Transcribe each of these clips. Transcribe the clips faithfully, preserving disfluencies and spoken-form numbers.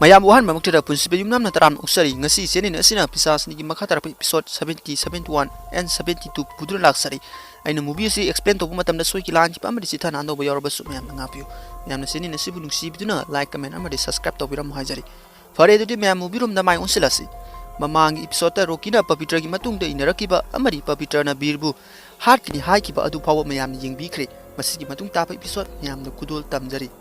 ꯃꯌꯥꯝꯕꯨ ꯑꯍꯥꯟꯕꯃꯛꯇꯗ ꯄꯨꯟꯁꯤꯕ ꯌꯨꯝꯅꯥꯝꯅ ꯇꯔꯥꯝꯅ ꯑꯣꯛꯆꯔꯤ꯫ ꯉꯁꯤ ꯆꯦꯅꯦꯜ ꯑꯁꯤꯅ ꯄꯤꯁꯥꯆꯅꯤꯒꯤ ꯃꯈꯥ ꯇꯥꯔꯛꯄ episode seventy, seventy-one and seventy-two ꯄꯨꯗꯨꯅ ꯂꯥꯛꯆꯔꯤ꯫ ꯑꯩꯅ movie ꯑꯁꯤ explain ꯇꯧꯕ ꯃꯇꯝꯗ ꯁꯣꯏꯈꯤ ꯂꯥꯟꯈꯤꯕ ꯑꯃꯗꯤ ꯆꯤꯊ ꯅꯥꯟꯗꯧꯕ ꯌꯥꯎꯔꯕꯁꯨ ꯃꯌꯥꯝꯅ ꯉꯥꯛꯄꯤꯌꯨ꯫ ꯃꯌꯥꯝꯅ ꯆꯦꯅꯦꯜ ꯑꯁꯤꯕꯨ ꯅꯨꯡꯁꯤꯕꯤꯗꯨꯅ like, comment ꯑꯃꯗꯤ subscribe ꯇꯧꯕꯤꯔꯝꯃꯨ ꯍꯥꯏꯖꯔꯤ꯫ ꯐꯔꯦ, ꯑꯗꯨꯗꯤ ꯃꯌꯥꯝ movie roomꯗ ꯃꯥꯏ ꯑꯣꯟꯁꯤꯜꯂꯁꯤ꯫ ꯃꯃꯥꯡꯒꯤ episodeꯇ ꯔꯣꯀꯤꯅ ꯄꯕꯤꯇ꯭ꯔꯒꯤ ꯃꯇꯨꯡꯗ ꯏꯟꯅꯔꯛꯈꯤꯕ ꯑꯃꯗꯤ ꯄꯕꯤꯇ꯭ꯔꯅ ꯕꯤꯔꯕꯨ ꯍꯥꯠꯀꯅꯤ ꯍꯥꯏꯈꯤꯕ ꯑꯗꯨ ꯐꯥꯎꯕ ꯃꯌꯥꯝꯅ ꯌꯦꯡꯕꯤꯈ꯭ꯔꯦ꯫ ꯃꯁꯤꯒꯤ ꯃꯇꯨꯡ ꯇꯥꯕ episode ꯃꯌꯥꯝꯗ ꯈꯨꯗꯣꯜ ꯇꯝꯖꯔꯤ꯫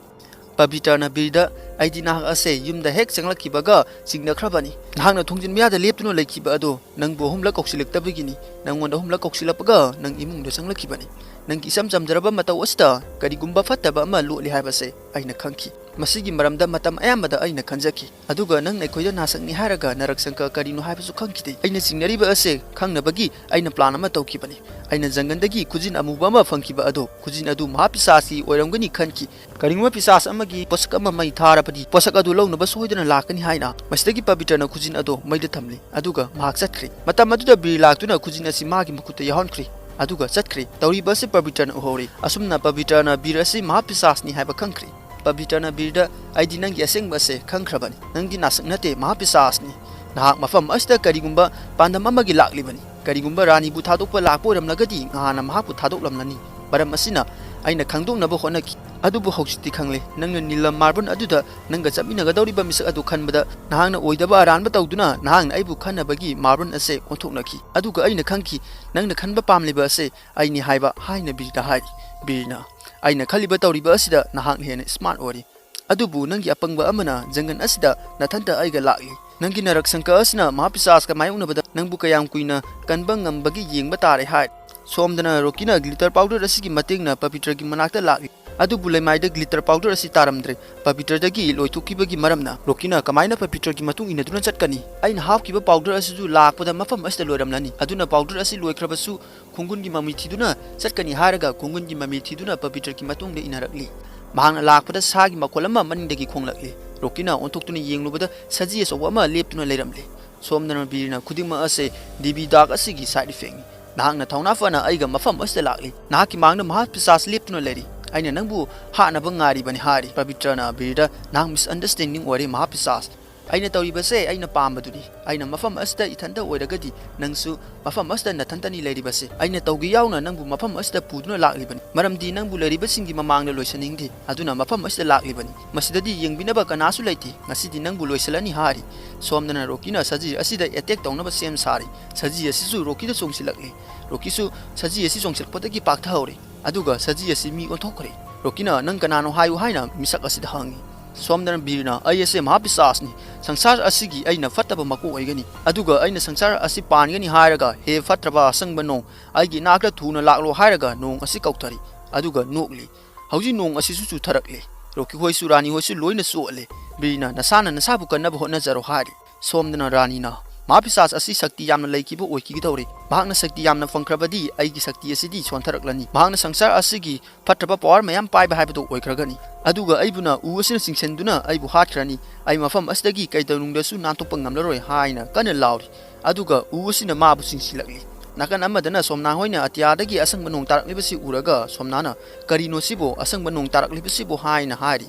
ꯄꯕꯤꯇ꯭ꯔꯅ ꯕꯤꯔꯗ, "ꯑꯩꯗꯤ ꯅꯍꯥꯛ ꯑꯁꯦ ꯌꯨꯝꯗ ꯍꯦꯛ ꯆꯪꯂꯛꯈꯤꯕꯒ ꯆꯤꯡꯅꯈ꯭ꯔꯕꯅꯤ꯫ ꯅꯍꯥꯛꯅ ꯊꯣꯡꯖꯤꯟ ꯃꯌꯥꯗ ꯂꯦꯞꯇꯨꯅ ꯂꯩꯈꯤꯕ ꯑꯗꯣ ꯅꯪꯕꯨ ꯑꯍꯨꯝꯂꯛ ꯀꯧꯁꯤꯜꯂꯛꯇꯕꯒꯤꯅꯤ꯫ ꯅꯪꯉꯣꯟꯗ ꯑꯍꯨꯝꯂꯛ ꯀꯧꯁꯤꯜꯂꯛꯄꯒ ꯅꯪ ꯏꯃꯨꯡꯗ ꯆꯪꯂꯛꯈꯤꯕꯅꯤ꯫ ꯅꯪꯒꯤ ꯏꯆꯝ ꯆꯝꯖꯔꯕ ꯃꯇꯧ ꯑꯁꯤꯗ ꯀꯔꯤꯒꯨꯝꯕ ꯐꯠꯇꯕ ꯑꯃ ꯂꯣꯠꯂꯤ ꯍꯥꯏꯕꯁꯦ ꯑꯩꯅ ꯈꯪꯈꯤ꯫ ꯃꯁꯤꯒꯤ ꯃꯔꯝꯗ ꯃꯇꯝ ꯑꯌꯥꯝꯕꯗ ꯑꯩꯅ ꯈꯟꯖꯈꯤ꯫ ꯑꯗꯨꯒ ꯅꯪꯅ ꯑꯩꯈꯣꯏꯗ ꯅꯥꯁꯛꯅꯤ ꯍꯥꯏꯔꯒ ꯅꯔꯛꯁꯪꯀ ꯀꯔꯤꯅꯣ ꯍꯥꯏꯕꯁꯨ ꯈꯪꯈꯤꯗꯦ꯫ ꯑꯩꯅ ꯆꯤꯡꯅꯔꯤꯕ ꯑꯁꯦ ꯈꯪꯅꯕꯒꯤ ꯑꯩꯅ plan ꯑꯃ ꯇꯧꯈꯤꯕꯅꯤ꯫ ꯑꯩꯅ ꯖꯪꯒꯜꯗꯒꯤ ꯈꯨꯖꯤꯟ ꯑꯃꯨꯕ ꯑꯃ ꯐꯪꯈꯤꯕ ꯑꯗꯣ, ꯈꯨꯖꯤꯟ ꯑꯗꯨ ꯃꯍꯥꯄꯤꯁꯥꯁꯀꯤ ꯑꯣꯏꯔꯝꯒꯅꯤ ꯈꯟꯈꯤ꯫ ꯀꯔꯤꯒꯨꯝꯕ ꯄꯤꯁꯥꯁ ꯑꯃꯒꯤ ꯄꯣꯠꯁꯛ ꯑꯃ ꯃꯩ ꯊꯥꯔꯕꯗꯤ, ꯄꯣꯠꯁꯛ ꯑꯗꯨ ꯂꯧꯅꯕ ꯁꯣꯏꯗꯅ ꯂꯥꯛꯀꯅꯤ ꯍꯥꯏꯅ꯫ ꯃꯁꯤꯗꯒꯤ ꯄꯕꯤꯇ꯭ꯔꯅ ꯈꯨꯖꯤꯟ ꯑꯗꯣ ꯃꯩꯗ ꯊꯝꯂꯤ꯫ ꯑꯗꯨꯒ ꯃꯍꯥꯛ ꯆꯠꯈ꯭ꯔꯦ꯫ ꯃꯇꯝ ꯑꯗꯨꯗ ꯕꯤꯔ ꯂꯥꯛꯇꯨꯅ ꯈꯨꯖꯤꯟ ꯑꯁꯤ ꯃꯥꯒꯤ ꯃꯈꯨꯠꯇ ꯌꯥꯎꯍꯟꯈ꯭ꯔꯦ꯫ ꯑꯗꯨꯒ ꯆꯠꯈ꯭ꯔꯦ꯫ ꯇꯧꯔꯤꯕ ꯑꯁꯤ ꯄꯕꯤꯇ꯭ꯔꯅ ꯎꯍꯧꯔꯦ꯫ ꯑꯁꯨꯝꯅ ꯄꯕꯤꯇ꯭ꯔꯅ ꯕꯤꯔ ꯑꯁꯤ ꯃꯍꯥꯄꯤꯁꯥꯁꯅꯤ ꯍꯥꯏꯕ ꯈꯪꯈ꯭ꯔꯦ꯫ ꯄꯕꯤꯇ꯭ꯔꯅ ꯕꯤꯔꯗ, "ꯑꯩꯗꯤ ꯅꯪꯒꯤ ꯑꯁꯦꯡꯕ ꯑꯁꯦ ꯈꯪꯈ꯭ꯔꯕꯅꯤ꯫ ꯅꯪꯗꯤ ꯅꯥꯁꯛ ꯅꯠꯇꯦ, ꯃꯍꯥꯄꯤꯁꯥꯁꯅꯤ꯫ ꯅꯍꯥꯛ ꯃꯐꯝ ꯑꯁꯤꯗ ꯀꯔꯤꯒꯨꯝꯕ ꯄꯥꯟꯗꯝ ꯑꯃꯒꯤ ꯂꯥꯛꯂꯤꯕꯅꯤ꯫ ꯀꯔꯤꯒꯨꯝꯕ ꯔꯥꯅꯤꯕꯨ ꯊꯥꯗꯣꯛꯄ ꯂꯥꯛꯄ ꯑꯣꯏꯔꯝꯂꯒꯗꯤ ꯉꯍꯥꯟꯅ ꯃꯍꯥꯛꯄꯨ ꯊꯥꯗꯣꯛꯂꯝꯂꯅꯤ꯫ ꯃꯔꯝ ꯑꯁꯤꯅ ꯑꯩꯅ ꯈꯪꯗꯣꯛꯅꯕ ꯍꯣꯠꯅꯈꯤ꯫ ꯑꯗꯨꯕꯨ ꯍꯧꯖꯤꯛꯇꯤ ꯈꯪꯂꯦ꯫ ꯅꯪꯅ ꯅꯤꯂꯝ ꯃꯥꯔꯕꯜ ꯑꯗꯨꯗ ꯅꯪꯒ ꯆꯠꯃꯤꯟꯅꯒꯗꯧꯔꯤꯕ ꯃꯤꯁꯛ ꯑꯗꯨ ꯈꯟꯕꯗ ꯅꯍꯥꯛꯅ ꯑꯣꯏꯗꯕ ꯑꯔꯥꯟꯕ ꯇꯧꯗꯨꯅ ꯅꯍꯥꯛꯅ ꯑꯩꯕꯨ ꯈꯟꯅꯕꯒꯤ ꯃꯥꯔꯕꯜ ꯑꯁꯦ ꯑꯣꯟꯊꯣꯛꯅꯈꯤ꯫ ꯑꯗꯨꯒ ꯑꯩꯅ ꯈꯪꯈꯤ, ꯅꯪꯅ ꯈꯟꯕ ꯄꯥꯝꯂꯤꯕ ꯑꯁꯦ ꯑꯩꯅꯤ ꯍꯥꯏꯕ" ꯍꯥꯏꯅ ꯕꯤꯔꯗ ꯍꯥꯏꯔꯤ꯫ ꯕꯤꯔꯅ, "ꯑꯩꯅ ꯈꯜꯂꯤꯕ ꯇꯧꯔꯤꯕ ꯑꯁꯤꯗ ꯅꯍꯥꯛꯅ ꯍꯦꯟꯅ smart ꯑꯣꯏꯔꯤ꯫ ꯑꯗꯨꯕꯨ ꯅꯪꯒꯤ ꯑꯄꯪꯕ ꯑꯃꯅ ꯖꯪꯒꯜ ꯑꯁꯤꯗ ꯅꯊꯟꯇ ꯑꯩꯒ ꯂꯥꯛꯂꯤ꯫ ꯅꯪꯒꯤ ꯅꯔꯛꯁꯪꯀ ꯑꯁꯤꯅ ꯃꯍꯥꯄꯤꯁꯥꯁꯀ ꯃꯥꯌꯣꯛꯅꯕꯗ ꯅꯪꯕꯨ ꯀꯌꯥꯝ ꯀꯨꯏꯅ ꯀꯟꯕ ꯉꯝꯕꯒꯦ ꯌꯦꯡꯕ ꯇꯥꯔꯦ" ꯍꯥꯏ꯫ ꯁꯣꯝꯗꯅ ꯔꯣꯀꯤꯅ glitter powder ꯑꯁꯤꯒꯤ ꯃꯇꯦꯡꯅ ꯄꯕꯤꯇ꯭ꯔꯒꯤ ꯃꯅꯥꯛꯇ ꯂꯥꯛꯂꯤ꯫ ꯑꯗꯨꯕꯨ ꯂꯩꯃꯥꯏꯗ glitter powder ꯑꯁꯤ ꯇꯥꯔꯝꯗ꯭ꯔꯦ꯫ ꯄꯕꯤꯇ꯭ꯔꯗꯒꯤ ꯂꯣꯏꯊꯣꯛꯈꯤꯕꯒꯤ ꯃꯔꯝꯅ ꯔꯣꯀꯤꯅ ꯀꯃꯥꯏꯅ ꯄꯕꯤꯇ꯭ꯔꯒꯤ ꯃꯇꯨꯡ ꯏꯟꯅꯗꯨꯅ ꯆꯠꯀꯅꯤ? ꯑꯩꯅ ꯍꯥꯞꯈꯤꯕ powder ꯑꯁꯤꯁꯨ ꯂꯥꯛꯄꯗ ꯃꯐꯝ ꯑꯁꯤꯗ ꯂꯣꯏꯔꯝꯂꯅꯤ꯫ ꯑꯗꯨꯅ powder ꯑꯁꯤ ꯂꯣꯏꯈ꯭ꯔꯕꯁꯨ ꯈꯣꯡꯒꯨꯟꯒꯤ ꯃꯃꯤ ꯊꯤꯗꯨꯅ ꯆꯠꯀꯅꯤ ꯍꯥꯏꯔꯒ ꯈꯣꯡꯒꯨꯟꯒꯤ ꯃꯃꯤ ꯊꯤꯗꯨꯅ ꯄꯕꯤꯇ꯭ꯔꯒꯤ ꯃꯇꯨꯡꯗ ꯏꯟꯅꯔꯛꯂꯤ꯫ ꯃꯍꯥꯛꯅ ꯂꯥꯛꯄꯗ ꯁꯥꯒꯤ ꯃꯈꯣꯜ ꯑꯃ ꯃꯅꯤꯡꯗꯒꯤ ꯈꯣꯡꯂꯛꯂꯤ꯫ ꯔꯣꯀꯤꯅ ꯑꯣꯟꯊꯣꯛꯇꯨꯅ ꯌꯦꯡꯂꯨꯕꯗ ꯁꯖꯤ ꯑꯆꯧꯕ ꯑꯃ ꯂꯦꯞꯇꯨꯅ ꯂꯩꯔꯝꯂꯤ꯫ ꯁꯣꯝꯗꯅ ꯕꯤꯔꯅ ꯈꯨꯗꯤꯡꯃꯛ ꯑꯁꯦ ꯗꯤꯕꯤ ꯗꯥꯛ ꯑꯁꯤꯒꯤ side effectꯅꯤ꯫ ꯅꯍꯥꯛꯅ ꯊꯧꯅꯥ ꯐꯅ ꯑꯩꯒ ꯃꯐꯝ ꯑꯁꯤꯗ ꯂꯥꯛꯂꯤ꯫ ꯅꯍꯥꯛꯀꯤ ꯃꯥꯡꯗ ꯃꯍꯥꯄꯤꯁꯥꯁ ꯂꯦꯞꯇꯨꯅ ꯂꯩꯔꯤ꯫ ꯑꯩꯅ ꯅꯪꯕꯨ ꯍꯥꯠꯅꯕ ꯉꯥꯏꯔꯤꯕꯅꯤ ꯍꯥꯏꯔꯤ꯫ ꯄꯕꯤꯇ꯭ꯔꯅ ꯕꯤꯔꯗ, "ꯅꯍꯥꯛ misunderstanding ꯑꯣꯏꯔꯦ ꯃꯍꯥꯄꯤꯁꯥꯁ꯫ ꯑꯩꯅ ꯇꯧꯔꯤꯕꯁꯦ ꯑꯩꯅ ꯄꯥꯝꯕꯗꯨꯅꯤ꯫ ꯑꯩꯅ ꯃꯐꯝ ꯑꯁꯤꯗ ꯏꯊꯟꯇ ꯑꯣꯏꯔꯒꯗꯤ ꯅꯪꯁꯨ ꯃꯐꯝ ꯑꯁꯤꯗ ꯅꯊꯟꯇꯅꯤ ꯂꯩꯔꯤꯕꯁꯦ꯫ ꯑꯩꯅ ꯇꯧꯒꯦ ꯌꯥꯎꯅ ꯅꯪꯕꯨ ꯃꯐꯝ ꯑꯁꯤꯗ ꯄꯨꯗꯨꯅ ꯂꯥꯛꯂꯤꯕꯅꯤ, ꯃꯔꯝꯗꯤ ꯅꯪꯕꯨ ꯂꯩꯔꯤꯕꯁꯤꯡꯒꯤ ꯃꯃꯥꯡꯗ ꯂꯣꯏꯁꯤꯟꯅꯤꯡꯗꯦ꯫ ꯑꯗꯨꯅ ꯃꯐꯝ ꯑꯁꯤꯗ ꯂꯥꯛꯂꯤꯕꯅꯤ꯫ ꯃꯁꯤꯗꯗꯤ ꯌꯦꯡꯕꯤꯅꯕ ꯀꯅꯥꯁꯨ ꯂꯩꯇꯦ꯫ ꯉꯁꯤꯗꯤ ꯅꯪꯕꯨ ꯂꯣꯏꯁꯤꯜꯂꯅꯤ" ꯍꯥꯏꯔꯤ꯫ ꯁꯣꯝꯗꯅ ꯔꯣꯀꯤꯅ ꯁꯖꯤ ꯑꯁꯤꯗ attack ꯇꯧꯅꯕ ꯁꯦꯝ ꯁꯥꯔꯤ꯫ ꯁꯖꯤ ꯑꯁꯤꯁꯨ ꯔꯣꯀꯤꯗ ꯆꯣꯡꯁꯤꯜꯂꯛꯂꯤ꯫ ꯔꯣꯀꯤꯁꯨ ꯁꯖꯤ ꯑꯁꯤ ꯆꯣꯡꯁꯤꯜꯂꯛꯄꯗꯒꯤ ꯄꯥꯛꯊꯍꯧꯔꯦ꯫ ꯑꯗꯨꯒ ꯁꯖꯤ ꯑꯁꯤ ꯃꯤ ꯑꯣꯟꯊꯣꯛꯈ꯭ꯔꯦ꯫ ꯔꯣꯀꯤꯅ, "ꯅꯪ ꯀꯅꯥꯅꯣ ꯍꯥꯏꯌꯨ" ꯍꯥꯏꯅ ꯃꯤꯁꯛ ꯑꯁꯤꯗ ꯍꯪꯉꯤ꯫ ꯁꯣꯝꯗꯅ ꯕꯤꯔꯅ, "ꯑꯩ ꯑꯁꯦ ꯃꯍꯥꯄꯤꯁꯥꯁꯅꯤ꯫ ꯁꯪꯁꯥꯔ ꯑꯁꯤꯒꯤ ꯑꯩꯅ ꯐꯠꯇꯕ ꯃꯀꯣꯛ ꯑꯣꯏꯒꯅꯤ꯫ ꯑꯗꯨꯒ ꯑꯩꯅ ꯁꯪꯁꯥꯔ ꯑꯁꯤ ꯄꯥꯟꯒꯅꯤ ꯍꯥꯏꯔꯒ, ꯍꯦ ꯐꯠꯇ꯭ꯔꯕ ꯑꯁꯪꯕ ꯅꯣꯡ, ꯑꯩꯒꯤ ꯏꯅꯥꯛꯇ ꯊꯨꯅ ꯂꯥꯛꯂꯣ" ꯍꯥꯏꯔꯒ ꯅꯣꯡ ꯑꯁꯤ ꯀꯧꯊꯔꯤ꯫ ꯑꯗꯨꯒ ꯅꯣꯛꯂꯤ꯫ ꯍꯧꯖꯤꯛ ꯅꯣꯡ ꯑꯁꯤꯁꯨ ꯆꯨꯊꯔꯛꯂꯦ꯫ ꯔꯣꯀꯤ ꯍꯣꯏꯁꯨ ꯔꯥꯅꯤ ꯍꯣꯏꯁꯨ ꯂꯣꯏꯅ ꯆꯣꯠꯂꯦ꯫ ꯕꯤꯔꯅ, "ꯅꯁꯥꯅ ꯅꯁꯥꯕꯨ ꯀꯟꯅꯕ ꯍꯣꯠꯅꯖꯔꯣ" ꯍꯥꯏꯔꯤ꯫ ꯁꯣꯝꯗꯅ ꯔꯥꯅꯤꯅ, "ꯃꯍꯥꯄꯤꯁꯥꯁ ꯑꯁꯤ ꯁꯛꯇꯤ ꯌꯥꯝꯅ ꯂꯩꯈꯤꯕ ꯑꯣꯏꯈꯤꯒꯗꯧꯔꯦ꯫ ꯃꯍꯥꯛꯅ ꯁꯛꯇꯤ ꯌꯥꯝꯅ ꯐꯪꯈ꯭ꯔꯕꯗꯤ ꯑꯩꯒꯤ ꯁꯛꯇꯤ ꯑꯁꯤꯗꯤ ꯁꯣꯟꯊꯔꯛꯂꯅꯤ꯫ ꯃꯍꯥꯛꯅ ꯁꯪꯁꯥꯔ ꯑꯁꯤꯒꯤ ꯐꯠꯇ꯭ꯔꯕ power ꯃꯌꯥꯝ ꯄꯥꯏꯕ ꯍꯥꯏꯕꯗꯨ ꯑꯣꯏꯈ꯭ꯔꯒꯅꯤ꯫ ꯑꯗꯨꯒ ꯑꯩꯕꯨꯅ ꯎ ꯑꯁꯤꯅ ꯆꯤꯡꯁꯤꯟꯗꯨꯅ ꯑꯩꯕꯨ ꯍꯥꯠꯈ꯭ꯔꯅꯤ꯫ ꯑꯩ ꯃꯐꯝ ꯑꯁꯤꯗꯒꯤ ꯀꯩꯗꯧꯅꯨꯡꯗꯁꯨ ꯅꯥꯟꯊꯣꯛꯄ ꯉꯝꯂꯔꯣꯏ" ꯍꯥꯏꯅ ꯀꯟꯅ ꯂꯥꯎꯔꯤ꯫ ꯑꯗꯨꯒ ꯎ ꯑꯁꯤꯅ ꯃꯥꯕꯨ ꯆꯤꯡꯁꯤꯜꯂꯛꯂꯤ꯫ ꯅꯥꯀꯟ ꯑꯃꯗꯅ ꯁꯣꯝꯅꯥ ꯍꯣꯏꯅ ꯑꯇꯤꯌꯥꯗꯒꯤ ꯑꯁꯪꯕ ꯅꯣꯡ ꯇꯥꯔꯛꯂꯤꯕꯁꯤ ꯎꯔꯒ ꯁꯣꯝꯅꯥꯅ, "ꯀꯔꯤꯅꯣ ꯁꯤꯕꯨ, ꯑꯁꯪꯕ ꯅꯣꯡ ꯇꯥꯔꯛꯂꯤꯕꯁꯤꯕꯨ?" ꯍꯥꯏꯅ ꯍꯥꯏꯔꯤ꯫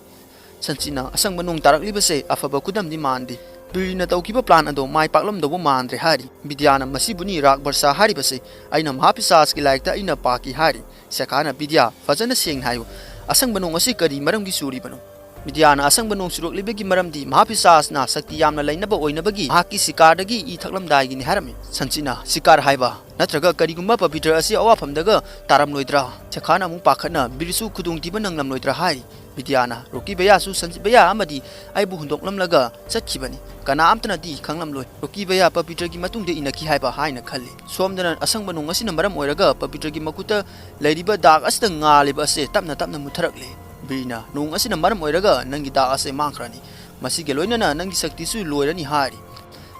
ꯁꯟꯆꯤꯠꯅ, "ꯑꯁꯪꯕ ꯅꯣꯡ ꯇꯥꯔꯛꯂꯤꯕꯁꯦ ꯑꯐꯕ ꯈꯨꯗꯝꯗꯤ ꯃꯥꯟꯗꯦ꯫ ꯕꯤꯔꯅ ꯇꯧꯈꯤꯕ plan ꯑꯗꯣ ꯃꯥꯏ ꯄꯥꯛꯂꯝꯗꯧꯕ ꯃꯥꯟꯗ꯭ꯔꯦ" ꯍꯥꯏꯔꯤ꯫ ꯕꯤꯗ꯭ꯌꯥꯅ, "ꯃꯁꯤꯕꯨꯅꯤ ꯔꯥꯒ ꯕꯔꯁꯥ ꯍꯥꯏꯔꯤꯕꯁꯦ꯫ ꯑꯩꯅ ꯃꯍꯥꯄꯤꯁꯥꯁꯀꯤ ꯂꯥꯏꯔꯤꯛꯇ ꯑꯩꯅ ꯄꯥꯈꯤ" ꯍꯥꯏꯔꯤ꯫ ꯁꯦꯈꯥꯅ, "ꯕꯤꯗ꯭ꯌꯥ, ꯐꯖꯅ ꯁꯦꯡꯅ ꯍꯥꯏꯌꯨ꯫ ꯑꯁꯪꯕ ꯅꯣꯡ ꯑꯁꯤ ꯀꯔꯤ ꯃꯔꯝꯒꯤ ꯆꯨꯔꯤꯕꯅꯣ?" ꯕꯤꯗ꯭ꯌꯥꯅ, "ꯑꯁꯪꯕ ꯅꯣꯡ ꯆꯨꯔꯛꯂꯤꯕꯒꯤ ꯃꯔꯝꯗꯤ ꯃꯍꯥꯄꯤꯁꯥꯁꯅ ꯁꯛꯇꯤ ꯌꯥꯝꯅ ꯂꯩꯅꯕ ꯑꯣꯏꯅꯕꯒꯤ ꯃꯍꯥꯛꯀꯤ ꯁꯤꯀꯥꯔꯗꯒꯤ ꯏ ꯊꯛꯂꯝꯗꯥꯏꯒꯤꯅꯤ" ꯍꯥꯏꯔꯝꯃꯤ꯫ ꯁꯟꯆꯤꯠꯅ, "ꯁꯤꯀꯥꯔ ꯍꯥꯏꯕ? ꯅꯠꯇ꯭ꯔꯒ ꯀꯔꯤꯒꯨꯝꯕ ꯄꯕꯤꯇ꯭ꯔ ꯑꯁꯤ ꯑꯋꯥꯐꯝꯗꯒ ꯇꯥꯔꯝꯂꯣꯏꯗ꯭ꯔꯥ?" ꯁꯦꯈꯥꯅ ꯑꯃꯨꯛ ꯄꯥꯈꯠꯅ, "ꯕꯤꯔꯁꯨ ꯈꯨꯗꯣꯡꯊꯤꯕ ꯅꯪꯂꯝꯂꯣꯏꯗ꯭ꯔꯥ?" ꯍꯥꯏꯔꯤ꯫ ꯕꯤꯗ꯭ꯌꯥꯅ, "ꯔꯣꯀꯤ ꯚꯩꯌꯥꯁꯨ ꯁꯟꯆꯤꯠ ꯚꯩꯌꯥ ꯑꯃꯗꯤ ꯑꯩꯕꯨ ꯍꯨꯟꯗꯣꯛꯂꯝꯂꯒ ꯆꯠꯈꯤꯕꯅꯤ꯫ ꯀꯅꯥꯝꯇꯅꯗꯤ ꯈꯪꯂꯝꯂꯣꯏ꯫ ꯔꯣꯀꯤ ꯚꯩꯌꯥ ꯄꯕꯤꯇ꯭ꯔꯒꯤ ꯃꯇꯨꯡꯗ ꯏꯟꯅꯈꯤ ꯍꯥꯏꯕ" ꯍꯥꯏꯅ ꯈꯜꯂꯤ꯫ ꯁꯣꯝꯗꯅ, "ꯑꯁꯪꯕ ꯅꯣꯡ ꯑꯁꯤꯅ ꯃꯔꯝ ꯑꯣꯏꯔꯒ ꯄꯕꯤꯇ꯭ꯔꯒꯤ ꯃꯈꯨꯠꯇ ꯂꯩꯔꯤꯕ ꯗꯥꯛ ꯑꯁꯤꯗ ꯉꯥꯜꯂꯤꯕ ꯑꯁꯦ ꯇꯞꯅ ꯇꯞꯅ ꯃꯨꯠꯊꯔꯛꯂꯦ꯫ ꯕꯤꯔꯅ, ꯅꯣꯡ ꯑꯁꯤꯅ ꯃꯔꯝ ꯑꯣꯏꯔꯒ ꯅꯪꯒꯤ ꯗꯥꯛ ꯑꯁꯦ ꯃꯥꯡꯈ꯭ꯔꯅꯤ꯫ ꯃꯁꯤꯒ ꯂꯣꯏꯅꯅ ꯅꯪꯒꯤ ꯁꯛꯇꯤꯁꯨ ꯂꯣꯏꯔꯅꯤ" ꯍꯥꯏꯔꯤ꯫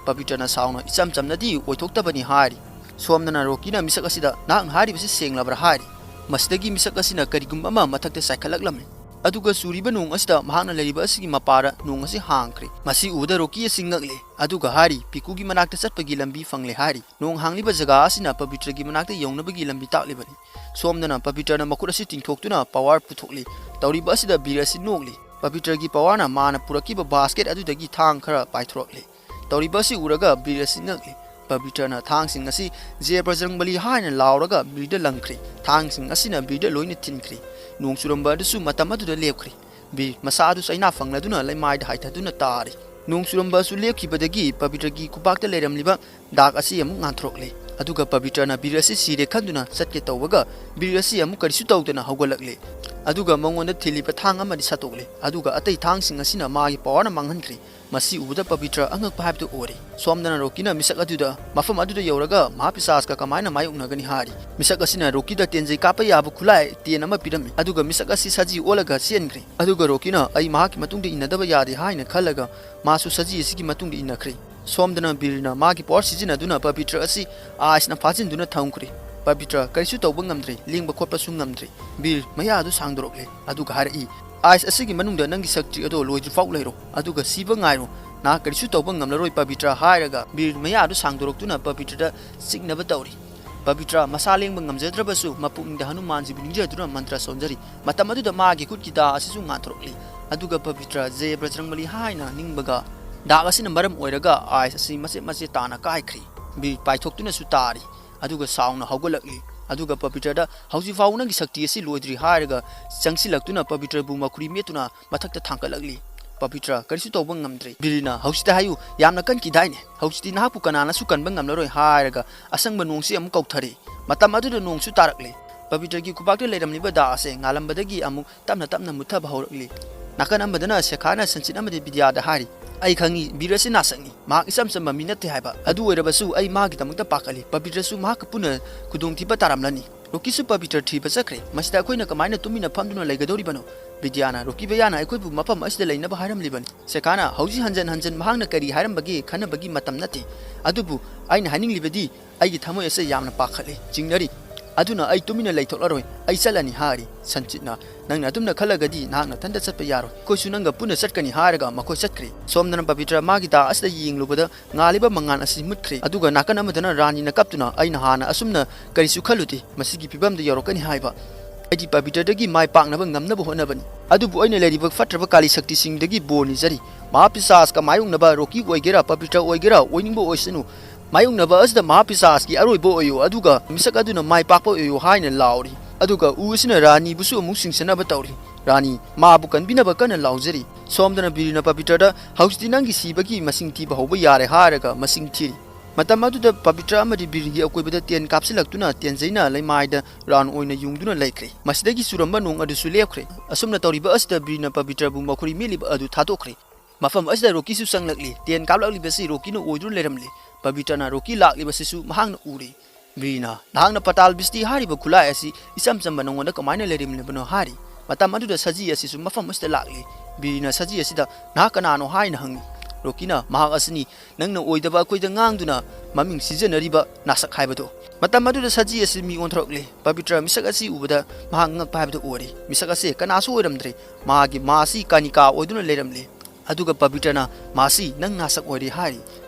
ꯄꯕꯤꯇ꯭ꯔꯅ ꯁꯥꯎꯅ, "ꯏꯆꯝ ꯆꯝꯅꯗꯤ ꯑꯣꯏꯊꯣꯛꯇꯕꯅꯤ" ꯍꯥꯏꯔꯤ꯫ ꯁꯣꯝꯗꯅ ꯔꯣꯀꯤꯅ ꯃꯤꯁꯛ ꯑꯁꯤꯗ, "ꯅꯍꯥꯛꯅ ꯍꯥꯏꯔꯤꯕꯁꯤ ꯁꯦꯡꯂꯕ꯭ꯔꯥ?" ꯍꯥꯏꯔꯤ꯫ ꯃꯁꯤꯗꯒꯤ ꯃꯤꯁꯛ ꯑꯁꯤꯅ ꯀꯔꯤꯒꯨꯝꯕ ꯑꯃ ꯃꯊꯛꯇ ꯆꯥꯏꯈꯠꯂꯛꯂꯝꯃꯤ꯫ ꯑꯗꯨꯒ ꯆꯨꯔꯤꯕ ꯅꯣꯡ ꯑꯁꯤꯗ ꯃꯍꯥꯛꯅ ꯂꯩꯔꯤꯕ ꯑꯁꯤꯒꯤ ꯃꯄꯥꯗ ꯅꯣꯡ ꯑꯁꯤ ꯍꯥꯡꯈ꯭ꯔꯦ꯫ ꯃꯁꯤ ꯎꯕꯗ ꯔꯣꯀꯤ ꯑꯁꯤ ꯉꯛꯂꯦ, ꯑꯗꯨꯒ ꯍꯥꯏꯔꯤ, "ꯄꯤꯀꯨꯒꯤ ꯃꯅꯥꯛꯇ ꯆꯠꯄꯒꯤ ꯂꯝꯕꯤ ꯐꯪꯂꯦ" ꯍꯥꯏꯔꯤ꯫ ꯅꯣꯡ ꯍꯥꯡꯂꯤꯕ ꯖꯒꯥ ꯑꯁꯤꯅ ꯄꯕꯤꯇ꯭ꯔꯒꯤ ꯃꯅꯥꯛꯇ ꯌꯧꯅꯕꯒꯤ ꯂꯝꯕꯤ ꯇꯥꯛꯂꯤꯕꯅꯤ꯫ ꯁꯣꯝꯗꯅ ꯄꯕꯤꯇ꯭ꯔꯅ ꯃꯈꯨꯠ ꯑꯁꯤ ꯇꯤꯡꯊꯣꯛꯇꯨꯅ ꯄꯋꯥꯔ ꯄꯨꯊꯣꯛꯂꯤ꯫ ꯇꯧꯔꯤꯕ ꯑꯁꯤꯗ ꯕꯤꯔ ꯑꯁꯤ ꯅꯣꯛꯂꯤ꯫ ꯄꯕꯤꯇ꯭ꯔꯒꯤ ꯄꯋꯥꯔꯅ ꯃꯥꯅ ꯄꯨꯔꯛꯈꯤꯕ ꯕꯥꯁꯀꯦꯠ ꯑꯗꯨꯗꯒꯤ ꯊꯥꯡ ꯈꯔ ꯄꯥꯏꯊꯣꯔꯛꯂꯤ꯫ ꯇꯧꯔꯤꯕ ꯑꯁꯤ ꯎꯔꯒ ꯕꯤꯔ ꯑꯁꯤ ꯉꯛꯂꯤ꯫ ꯄꯕꯤꯇ꯭ꯔꯅ ꯊꯥꯡꯁꯤꯡ ꯑꯁꯤ "ꯖꯦ ꯕꯖꯔꯪꯕꯂꯤ" ꯍꯥꯏꯅ ꯂꯥꯎꯔꯒ ꯕꯤꯔꯗ ꯂꯪꯈ꯭ꯔꯦ꯫ ꯊꯥꯡꯁꯤꯡ ꯑꯁꯤꯅ ꯕꯤꯔꯗ ꯂꯣꯏꯅ ꯊꯤꯟꯈ꯭ꯔꯦ꯫ ꯅꯣꯡ ꯆꯨꯔꯝꯕ ꯑꯗꯨꯁꯨ ꯃꯇꯝ ꯑꯗꯨꯗ ꯂꯦꯞꯈ꯭ꯔꯦ꯫ ꯕꯤꯔ ꯃꯁꯥ ꯑꯗꯨ ꯆꯩꯅꯥ ꯐꯪꯂꯗꯨꯅ ꯂꯩꯃꯥꯏꯗ ꯍꯥꯏꯊꯗꯨꯅ ꯇꯥꯔꯤ꯫ ꯅꯣꯡ ꯆꯨꯔꯝꯕ ꯑꯁꯨ ꯂꯦꯞꯈꯤꯕꯗꯒꯤ ꯄꯕꯤꯇ꯭ꯔꯒꯤ ꯈꯨꯕꯥꯛꯇ ꯂꯩꯔꯝꯂꯤꯕ ꯗꯥꯛ ꯑꯁꯤ ꯑꯃꯨꯛ ꯉꯥꯟꯊꯣꯔꯛꯂꯦ꯫ ꯑꯗꯨꯒ ꯄꯕꯤꯇ꯭ꯔꯅ ꯕꯤꯔ ꯑꯁꯤ ꯁꯤꯔꯦ ꯈꯟꯗꯨꯅ ꯆꯠꯀꯦ ꯇꯧꯕꯒ, ꯕꯤꯔ ꯑꯁꯤ ꯑꯃꯨꯛ ꯀꯔꯤꯁꯨ ꯇꯧꯗꯅ ꯍꯧꯒꯠꯂꯛꯂꯦ꯫ ꯑꯗꯨꯒ ꯃꯉꯣꯟꯗ ꯊꯤꯜꯂꯤꯕ ꯊꯥꯡ ꯑꯃꯗꯤ ꯁꯠꯇꯣꯛꯂꯦ꯫ ꯑꯗꯨꯒ ꯑꯇꯩ ꯊꯥꯡꯁꯤꯡ ꯑꯁꯤꯅ ꯃꯥꯒꯤ ꯄꯋꯥꯔꯅ ꯃꯥꯡꯍꯟꯈ꯭ꯔꯦ꯫ ꯃꯁꯤ ꯎꯕꯗ ꯄꯕꯤꯇ꯭ꯔ ꯑꯉꯛꯄ ꯍꯥꯏꯕꯗꯨ ꯑꯣꯏꯔꯦ꯫ ꯁꯣꯝꯗꯅ ꯔꯣꯀꯤꯅ ꯃꯤꯁꯛ ꯑꯗꯨꯗ ꯃꯐꯝ ꯑꯗꯨꯗ ꯌꯧꯔꯒ ꯃꯍꯥꯄꯤꯁꯥꯁꯀ ꯀꯃꯥꯏꯅ ꯃꯥꯌꯣꯛꯅꯒꯅꯤ ꯍꯥꯏꯔꯤ꯫ ꯃꯤꯁꯛ ꯑꯁꯤꯅ ꯔꯣꯀꯤꯗ ꯇꯦꯟꯖꯩ ꯀꯥꯞꯄ ꯌꯥꯕ ꯈꯨꯠꯂꯥꯏ ꯇꯦꯟ ꯑꯃ ꯄꯤꯔꯝꯃꯤ꯫ ꯑꯗꯨꯒ ꯃꯤꯁꯛ ꯑꯁꯤ ꯁꯖꯤ ꯑꯣꯜꯂꯒ ꯆꯦꯟꯈ꯭ꯔꯦ꯫ ꯑꯗꯨꯒ ꯔꯣꯀꯤꯅ "ꯑꯩ ꯃꯍꯥꯛꯀꯤ ꯃꯇꯨꯡꯗ ꯏꯟꯅꯗꯕ ꯌꯥꯗꯦ" ꯍꯥꯏꯅ ꯈꯜꯂꯒ ꯃꯥꯁꯨ ꯁꯖꯤ ꯑꯁꯤꯒꯤ ꯃꯇꯨꯡꯗ ꯏꯟꯅꯈ꯭ꯔꯦ꯫ ꯁꯣꯝꯗꯅ ꯕꯤꯔꯅ ꯃꯥꯒꯤ ꯄꯋꯥꯔ ꯁꯤꯖꯤꯟꯅꯗꯨꯅ ꯄꯕꯤꯇ꯭ꯔ ꯑꯁꯤ ꯑꯥꯏꯁꯅ ꯐꯥꯖꯤꯟꯗꯨꯅ ꯊꯝꯈ꯭ꯔꯦ꯫ ꯄꯕꯤꯇ꯭ꯔ ꯀꯔꯤꯁꯨ ꯇꯧꯕ ꯉꯝꯗ꯭ꯔꯦ, ꯂꯦꯡꯕ ꯈꯣꯠꯄꯁꯨ ꯉꯝꯗ꯭ꯔꯦ꯫ ꯕꯤꯔ ꯃꯌꯥ ꯑꯗꯨ ꯁꯥꯡꯗꯣꯔꯛꯂꯦ, ꯑꯗꯨꯒ ꯍꯥꯏꯔꯛꯏ, "ꯑꯥꯏꯁ ꯑꯁꯤꯒꯤ ꯃꯅꯨꯡꯗ ꯅꯪꯒꯤ ꯁꯛꯇꯤ ꯑꯗꯣ ꯂꯣꯏꯗ꯭ꯔꯤꯐꯥꯎ ꯂꯩꯔꯣ, ꯑꯗꯨꯒ ꯁꯤꯕ ꯉꯥꯏꯔꯣ, ꯅꯍꯥꯛ ꯀꯔꯤꯁꯨ ꯇꯧꯕ ꯉꯝꯂꯔꯣꯏ ꯄꯕꯤꯇ꯭ꯔ" ꯍꯥꯏꯔꯒ ꯕꯤꯔ ꯃꯌꯥ ꯑꯗꯨ ꯁꯥꯡꯗꯣꯔꯛꯇꯨꯅ ꯄꯕꯤꯇ꯭ꯔꯗ ꯆꯤꯛꯅꯕ ꯇꯧꯔꯤ꯫ ꯄꯕꯤꯇ꯭ꯔ ꯃꯁꯥ ꯂꯦꯡꯕ ꯉꯝꯖꯗ꯭ꯔꯕꯁꯨ ꯃꯄꯨꯛꯅꯤꯡꯗ ꯍꯅꯨꯃꯥꯟꯖꯤꯕꯨ ꯅꯤꯡꯖꯗꯨꯅ ꯃꯟꯇ꯭ꯔ ꯁꯣꯟꯖꯔꯤ꯫ ꯃꯇꯝ ꯑꯗꯨꯗ ꯃꯥꯒꯤ ꯈꯨꯠꯀꯤ ꯗꯥꯛ ꯑꯁꯤꯁꯨ ꯉꯥꯟꯊꯣꯔꯛꯂꯤ꯫ ꯑꯗꯨꯒ ꯄꯕꯤꯇ꯭ꯔ "ꯖꯦ ꯕꯖꯔꯪꯕꯂꯤ" ꯍꯥꯏꯅ ꯅꯤꯡꯕꯒ ꯗꯥꯛ ꯑꯁꯤꯅ ꯃꯔꯝ ꯑꯣꯏꯔꯒ ꯑꯥꯏꯁ ꯑꯁꯤ ꯃꯆꯦꯠ ꯃꯆꯦꯠ ꯇꯥꯅ ꯀꯥꯏꯈ꯭ꯔꯤ꯫ ꯕꯤꯔ ꯄꯥꯏꯊꯣꯛꯇꯨꯅꯁꯨ ꯇꯥꯔꯤ꯫ ꯑꯗꯨꯒ ꯁꯥꯎꯅ ꯍꯧꯒꯠꯂꯛꯂꯤ꯫ ꯑꯗꯨꯒ ꯄꯕꯤꯇ꯭ꯔꯗ "ꯍꯧꯖꯤꯛ ꯐꯥꯎꯕ ꯅꯪꯒꯤ ꯁꯛꯇꯤ ꯑꯁꯤ ꯂꯣꯏꯗ꯭ꯔꯤ" ꯍꯥꯏꯔꯒ ꯆꯪꯁꯤꯜꯂꯛꯇꯨꯅ ꯄꯕꯤꯇ꯭ꯔꯕꯨ ꯃꯈꯨꯔꯤ ꯃꯦꯠꯇꯨꯅ ꯃꯊꯛꯇ ꯊꯥꯡꯒꯠꯂꯛꯂꯤ꯫ ꯄꯕꯤꯇ꯭ꯔ ꯀꯔꯤꯁꯨ ꯇꯧꯕ ꯉꯝꯗ꯭ꯔꯦ꯫ ꯕꯤꯔꯅ "ꯍꯧꯖꯤꯛꯇ ꯍꯥꯏꯌꯨ, ꯌꯥꯝꯅ ꯀꯟꯈꯤꯗꯥꯏꯅꯦ? ꯍꯧꯖꯤꯛꯇꯤ ꯅꯍꯥꯛꯄꯨ ꯀꯅꯥꯅꯁꯨ ꯀꯟꯕ ꯉꯝꯂꯔꯣꯏ" ꯍꯥꯏꯔꯒ ꯑꯁꯪꯕ ꯅꯣꯡꯁꯤ ꯑꯃꯨꯛ ꯀꯧꯊꯔꯦ꯫ ꯃꯇꯝ ꯑꯗꯨꯗ ꯅꯣꯡꯁꯨ ꯇꯥꯔꯛꯂꯦ꯫ ꯄꯕꯤꯇ꯭ꯔꯒꯤ ꯈꯨꯕꯥꯛꯇ ꯂꯩꯔꯝꯂꯤꯕ ꯗꯥꯛ ꯑꯁꯦ ꯉꯥꯜꯂꯝꯕꯗꯒꯤ ꯑꯃꯨꯛ ꯇꯞꯅ ꯇꯞꯅ ꯃꯨꯠꯊꯕ ꯍꯧꯔꯛꯂꯤ꯫ ꯅꯥꯀꯟ ꯑꯃꯗꯅ ꯁꯦꯈꯥꯅ ꯁꯟꯆꯤꯠ ꯑꯃꯗꯤ ꯕꯤꯗ꯭ꯌꯥꯗ ꯍꯥꯏꯔꯤ, "ꯑꯩ ꯈꯪꯏ, ꯕꯤꯔ ꯑꯁꯤ ꯅꯥꯁꯛꯅꯤ꯫ ꯃꯍꯥꯛ ꯏꯆꯝ ꯆꯝꯕ ꯃꯤ ꯅꯠꯇꯦ ꯍꯥꯏꯕ꯫ ꯑꯗꯨ ꯑꯣꯏꯔꯕꯁꯨ ꯑꯩ ꯃꯥꯒꯤꯗꯃꯛꯇ ꯄꯥꯈꯠꯂꯤ꯫ ꯄꯕꯤꯇ꯭ꯔꯁꯨ ꯃꯍꯥꯛꯀ ꯄꯨꯟꯅ ꯈꯨꯗꯣꯡꯊꯤꯕ ꯇꯥꯔꯝꯂꯅꯤ꯫ ꯔꯣꯀꯤꯁꯨ ꯄꯕꯤꯇ꯭ꯔ ꯊꯤꯕ ꯆꯠꯈ꯭ꯔꯦ꯫ ꯃꯁꯤꯗ ꯑꯩꯈꯣꯏꯅ ꯀꯃꯥꯏꯅ ꯇꯨꯃꯤꯟꯅ ꯐꯝꯗꯨꯅ ꯂꯩꯒꯗꯧꯔꯤꯕꯅꯣ?" ꯕꯤꯗ꯭ꯌꯥꯅ, "ꯔꯣꯀꯤ ꯚꯩꯌꯥꯅ ꯑꯩꯈꯣꯏꯕꯨ ꯃꯐꯝ ꯑꯁꯤꯗ ꯂꯩꯅꯕ ꯍꯥꯏꯔꯝꯂꯤꯕꯅꯤ꯫" ꯁꯦꯈꯥꯅ, "ꯍꯧꯖꯤꯛ ꯍꯟꯖꯟ ꯍꯟꯖꯟ ꯃꯍꯥꯛꯅ ꯀꯔꯤ ꯍꯥꯏꯔꯝꯕꯒꯦ ꯈꯟꯅꯕꯒꯤ ꯃꯇꯝ ꯅꯠꯇꯦ꯫ ꯑꯗꯨꯕꯨ ꯑꯩꯅ ꯍꯥꯏꯅꯤꯡꯂꯤꯕꯗꯤ ꯑꯩꯒꯤ ꯊꯃꯣꯏ ꯑꯁꯦ ꯌꯥꯝꯅ ꯄꯥꯈꯠꯂꯦ, ꯆꯤꯡꯅꯔꯤ꯫ ꯑꯗꯨꯅ ꯑꯩ ꯇꯨꯃꯤꯟꯅ ꯂꯩꯊꯣꯛꯂꯔꯣꯏ, ꯑꯩ ꯆꯠꯂꯅꯤ ꯍꯥꯏꯔꯤ꯫ ꯁꯟꯆꯤꯠꯅ, "ꯅꯪꯅ ꯑꯗꯨꯝꯅ ꯈꯜꯂꯒꯗꯤ ꯅꯍꯥꯛ ꯅꯊꯟꯇ ꯆꯠꯄ ꯌꯥꯔꯣꯏ, ꯑꯩꯈꯣꯏꯁꯨ ꯅꯪꯒ ꯄꯨꯟꯅ ꯆꯠꯀꯅꯤ" ꯍꯥꯏꯔꯒ ꯃꯈꯣꯏ ꯆꯠꯈ꯭ꯔꯦ꯫ ꯁꯣꯝꯗꯅ ꯄꯕꯤꯇ꯭ꯔ ꯃꯥꯒꯤ ꯗꯥꯛ ꯑꯁꯤꯗ ꯌꯦꯡꯂꯨꯕꯗ ꯉꯥꯜꯂꯤꯕ ꯃꯉꯥꯜ ꯑꯁꯤ ꯃꯨꯠꯈ꯭ꯔꯦ꯫ ꯑꯗꯨꯒ ꯅꯥꯀꯟ ꯑꯃꯗꯅ ꯔꯥꯅꯤꯅ ꯀꯞꯇꯨꯅ, "ꯑꯩꯅ ꯍꯥꯟꯅ ꯑꯁꯨꯝꯅ ꯀꯔꯤꯁꯨ ꯈꯜꯂꯨꯗꯦ ꯃꯁꯤꯒꯤ ꯐꯤꯕꯝꯗ ꯌꯧꯔꯛꯀꯅꯤ ꯍꯥꯏꯕ꯫ ꯑꯩꯗꯤ ꯄꯕꯤꯇ꯭ꯔꯗꯒꯤ ꯃꯥꯏ ꯄꯥꯛꯅꯕ ꯉꯝꯅꯕ ꯍꯣꯠꯅꯕꯅꯤ, ꯑꯗꯨꯕꯨ ꯑꯩꯅ ꯂꯩꯔꯤꯕ ꯐꯠꯇ꯭ꯔꯕ ꯀꯥꯂꯤ ꯁꯛꯇꯤꯁꯤꯡꯗꯒꯤ ꯕꯣꯔ ꯅꯤꯖꯔꯤ꯫ ꯃꯍꯥꯄꯤꯁꯥꯁꯀ ꯃꯥꯌꯣꯛꯅꯕ ꯔꯣꯀꯤ ꯑꯣꯏꯒꯦꯔꯥ, ꯄꯕꯤꯇ꯭ꯔ ꯑꯣꯏꯒꯦꯔꯥ, ꯑꯣꯏꯅꯤꯡꯕ ꯑꯣꯏꯁꯅꯨ, ꯃꯥꯌꯣꯛꯅꯕ ꯑꯁꯤꯗ ꯃꯍꯥꯄꯤꯁꯥꯁꯀꯤ ꯑꯔꯣꯏꯕ ꯑꯣꯏꯌꯨ, ꯑꯗꯨꯒ ꯃꯤꯁꯛ ꯑꯗꯨꯅ ꯃꯥꯏ ꯄꯥꯛꯄ ꯑꯣꯏꯌꯨ" ꯍꯥꯏꯅ ꯂꯥꯎꯔꯤ꯫ ꯑꯗꯨꯒ ꯎ ꯑꯁꯤꯅ ꯔꯥꯅꯤꯕꯨꯁꯨ ꯑꯃꯨꯛ ꯆꯤꯡꯁꯤꯟꯅꯕ ꯇꯧꯔꯤ꯫ ꯔꯥꯅꯤ ꯃꯥꯕꯨ ꯀꯟꯕꯤꯅꯕ ꯀꯟꯅ ꯂꯥꯎꯖꯔꯤ꯫ ꯁꯣꯝꯗꯅ ꯕꯤꯔꯤꯅ ꯄꯕꯤꯇ꯭ꯔꯗ, "ꯍꯧꯖꯤꯛꯇꯤ ꯅꯪꯒꯤ ꯁꯤꯕꯒꯤ ꯃꯁꯤꯡ ꯊꯤꯕ ꯍꯧꯕ ꯌꯥꯔꯦ" ꯍꯥꯏꯔꯒ ꯃꯁꯤꯡ ꯊꯤꯔꯤ꯫ ꯃꯇꯝ ꯑꯗꯨꯗ ꯄꯕꯤꯇ꯭ꯔ ꯑꯃꯗꯤ ꯕꯤꯔꯤꯒꯤ ꯑꯀꯣꯏꯕꯗ ꯇꯦꯟ ꯀꯥꯞꯁꯤꯜꯂꯛꯇꯨꯅ ꯇꯦꯟꯖꯩꯅ ꯂꯩꯃꯥꯏꯗ ꯔꯥꯎꯟ ꯑꯣꯏꯅ ꯌꯨꯡꯗꯨꯅ ꯂꯩꯈ꯭ꯔꯦ꯫ ꯃꯁꯤꯗꯒꯤ ꯆꯨꯔꯝꯕ ꯅꯣꯡ ꯑꯗꯨꯁꯨ ꯂꯦꯞꯈ꯭ꯔꯦ꯫ ꯑꯁꯨꯝꯅ ꯇꯧꯔꯤꯕ ꯑꯁꯤꯗ ꯕꯤꯔꯤꯅ ꯄꯕꯤꯇ꯭ꯔꯕꯨ ꯃꯈꯨꯔꯤ ꯃꯦꯠꯂꯤꯕ ꯑꯗꯨ ꯊꯥꯗꯣꯛꯈ꯭ꯔꯦ꯫ ꯃꯐꯝ ꯑꯁꯤꯗ ꯔꯣꯀꯤꯁꯨ ꯆꯪꯂꯛꯂꯤ꯫ ꯇꯦꯟ ꯀꯥꯞꯂꯛꯂꯤꯕꯁꯤ ꯔꯣꯀꯤꯅ ꯑꯣꯏꯗꯨꯅ ꯂꯩꯔꯝꯂꯦ꯫ ꯄꯕꯤꯇ꯭ꯔꯅ ꯔꯣꯀꯤ ꯂꯥꯛꯂꯤꯕꯁꯤꯁꯨ ꯃꯍꯥꯛꯅ ꯎꯔꯦ꯫ ꯕꯤꯔꯤꯅ, "ꯅꯍꯥꯛꯅ ꯄꯇꯥꯜ ꯕꯤꯁꯇꯤ ꯍꯥꯏꯔꯤꯕ ꯈꯨꯠꯂꯥꯏ ꯑꯁꯤ ꯏꯆꯝ ꯆꯝꯕ ꯅꯉꯣꯟꯗ ꯀꯃꯥꯏꯅ ꯂꯩꯔꯝꯂꯤꯕꯅꯣ?" ꯍꯥꯏꯔꯤ꯫ ꯃꯇꯝ ꯑꯗꯨꯗ ꯁꯖꯤ ꯑꯁꯤꯁꯨ ꯃꯐꯝ ꯑꯁꯤꯗ ꯂꯥꯛꯂꯤ꯫ ꯕꯤꯔꯤꯅ ꯁꯖꯤ ꯑꯁꯤꯗ, "ꯅꯍꯥꯛ ꯀꯅꯥꯅꯣ?" ꯍꯥꯏꯅ ꯍꯪꯉꯤ꯫ ꯔꯣꯀꯤꯅ, "ꯃꯍꯥꯛ ꯑꯁꯤꯅꯤ, ꯅꯪꯅ ꯑꯣꯏꯗꯕ ꯑꯩꯈꯣꯏꯗ ꯉꯥꯡꯗꯨꯅ ꯃꯃꯤꯡ ꯁꯤꯖꯤꯟꯅꯔꯤꯕ ꯅꯥꯁꯛ ꯍꯥꯏꯕꯗꯣ"꯫ ꯃꯇꯝ ꯑꯗꯨꯗ ꯁꯖꯤ ꯑꯁꯤ ꯃꯤ ꯑꯣꯟꯊꯣꯔꯛꯂꯦ꯫ ꯄꯕꯤꯇ꯭ꯔ ꯃꯤꯁꯛ ꯑꯁꯤ ꯎꯕꯗ ꯃꯍꯥꯛ ꯉꯛꯄ ꯍꯥꯏꯕꯗꯨ ꯑꯣꯏꯔꯦ꯫ ꯃꯤꯁꯛ ꯑꯁꯤ ꯀꯅꯥꯁꯨ ꯑꯣꯏꯔꯝꯗ꯭ꯔꯦ꯫ ꯃꯍꯥꯛꯀꯤ ꯃꯥ ꯑꯁꯤ ꯀꯥꯅꯤꯀꯥ ꯑꯣꯏꯗꯨꯅ ꯂꯩꯔꯝꯂꯦ꯫ ꯑꯗꯨꯒ ꯄꯕꯤꯇ꯭ꯔꯅ, "ꯃꯥꯁꯤ ꯅꯪ ꯅꯥꯁꯛ ꯑꯣꯏꯔꯦ" ꯍꯥꯏꯔꯤ꯫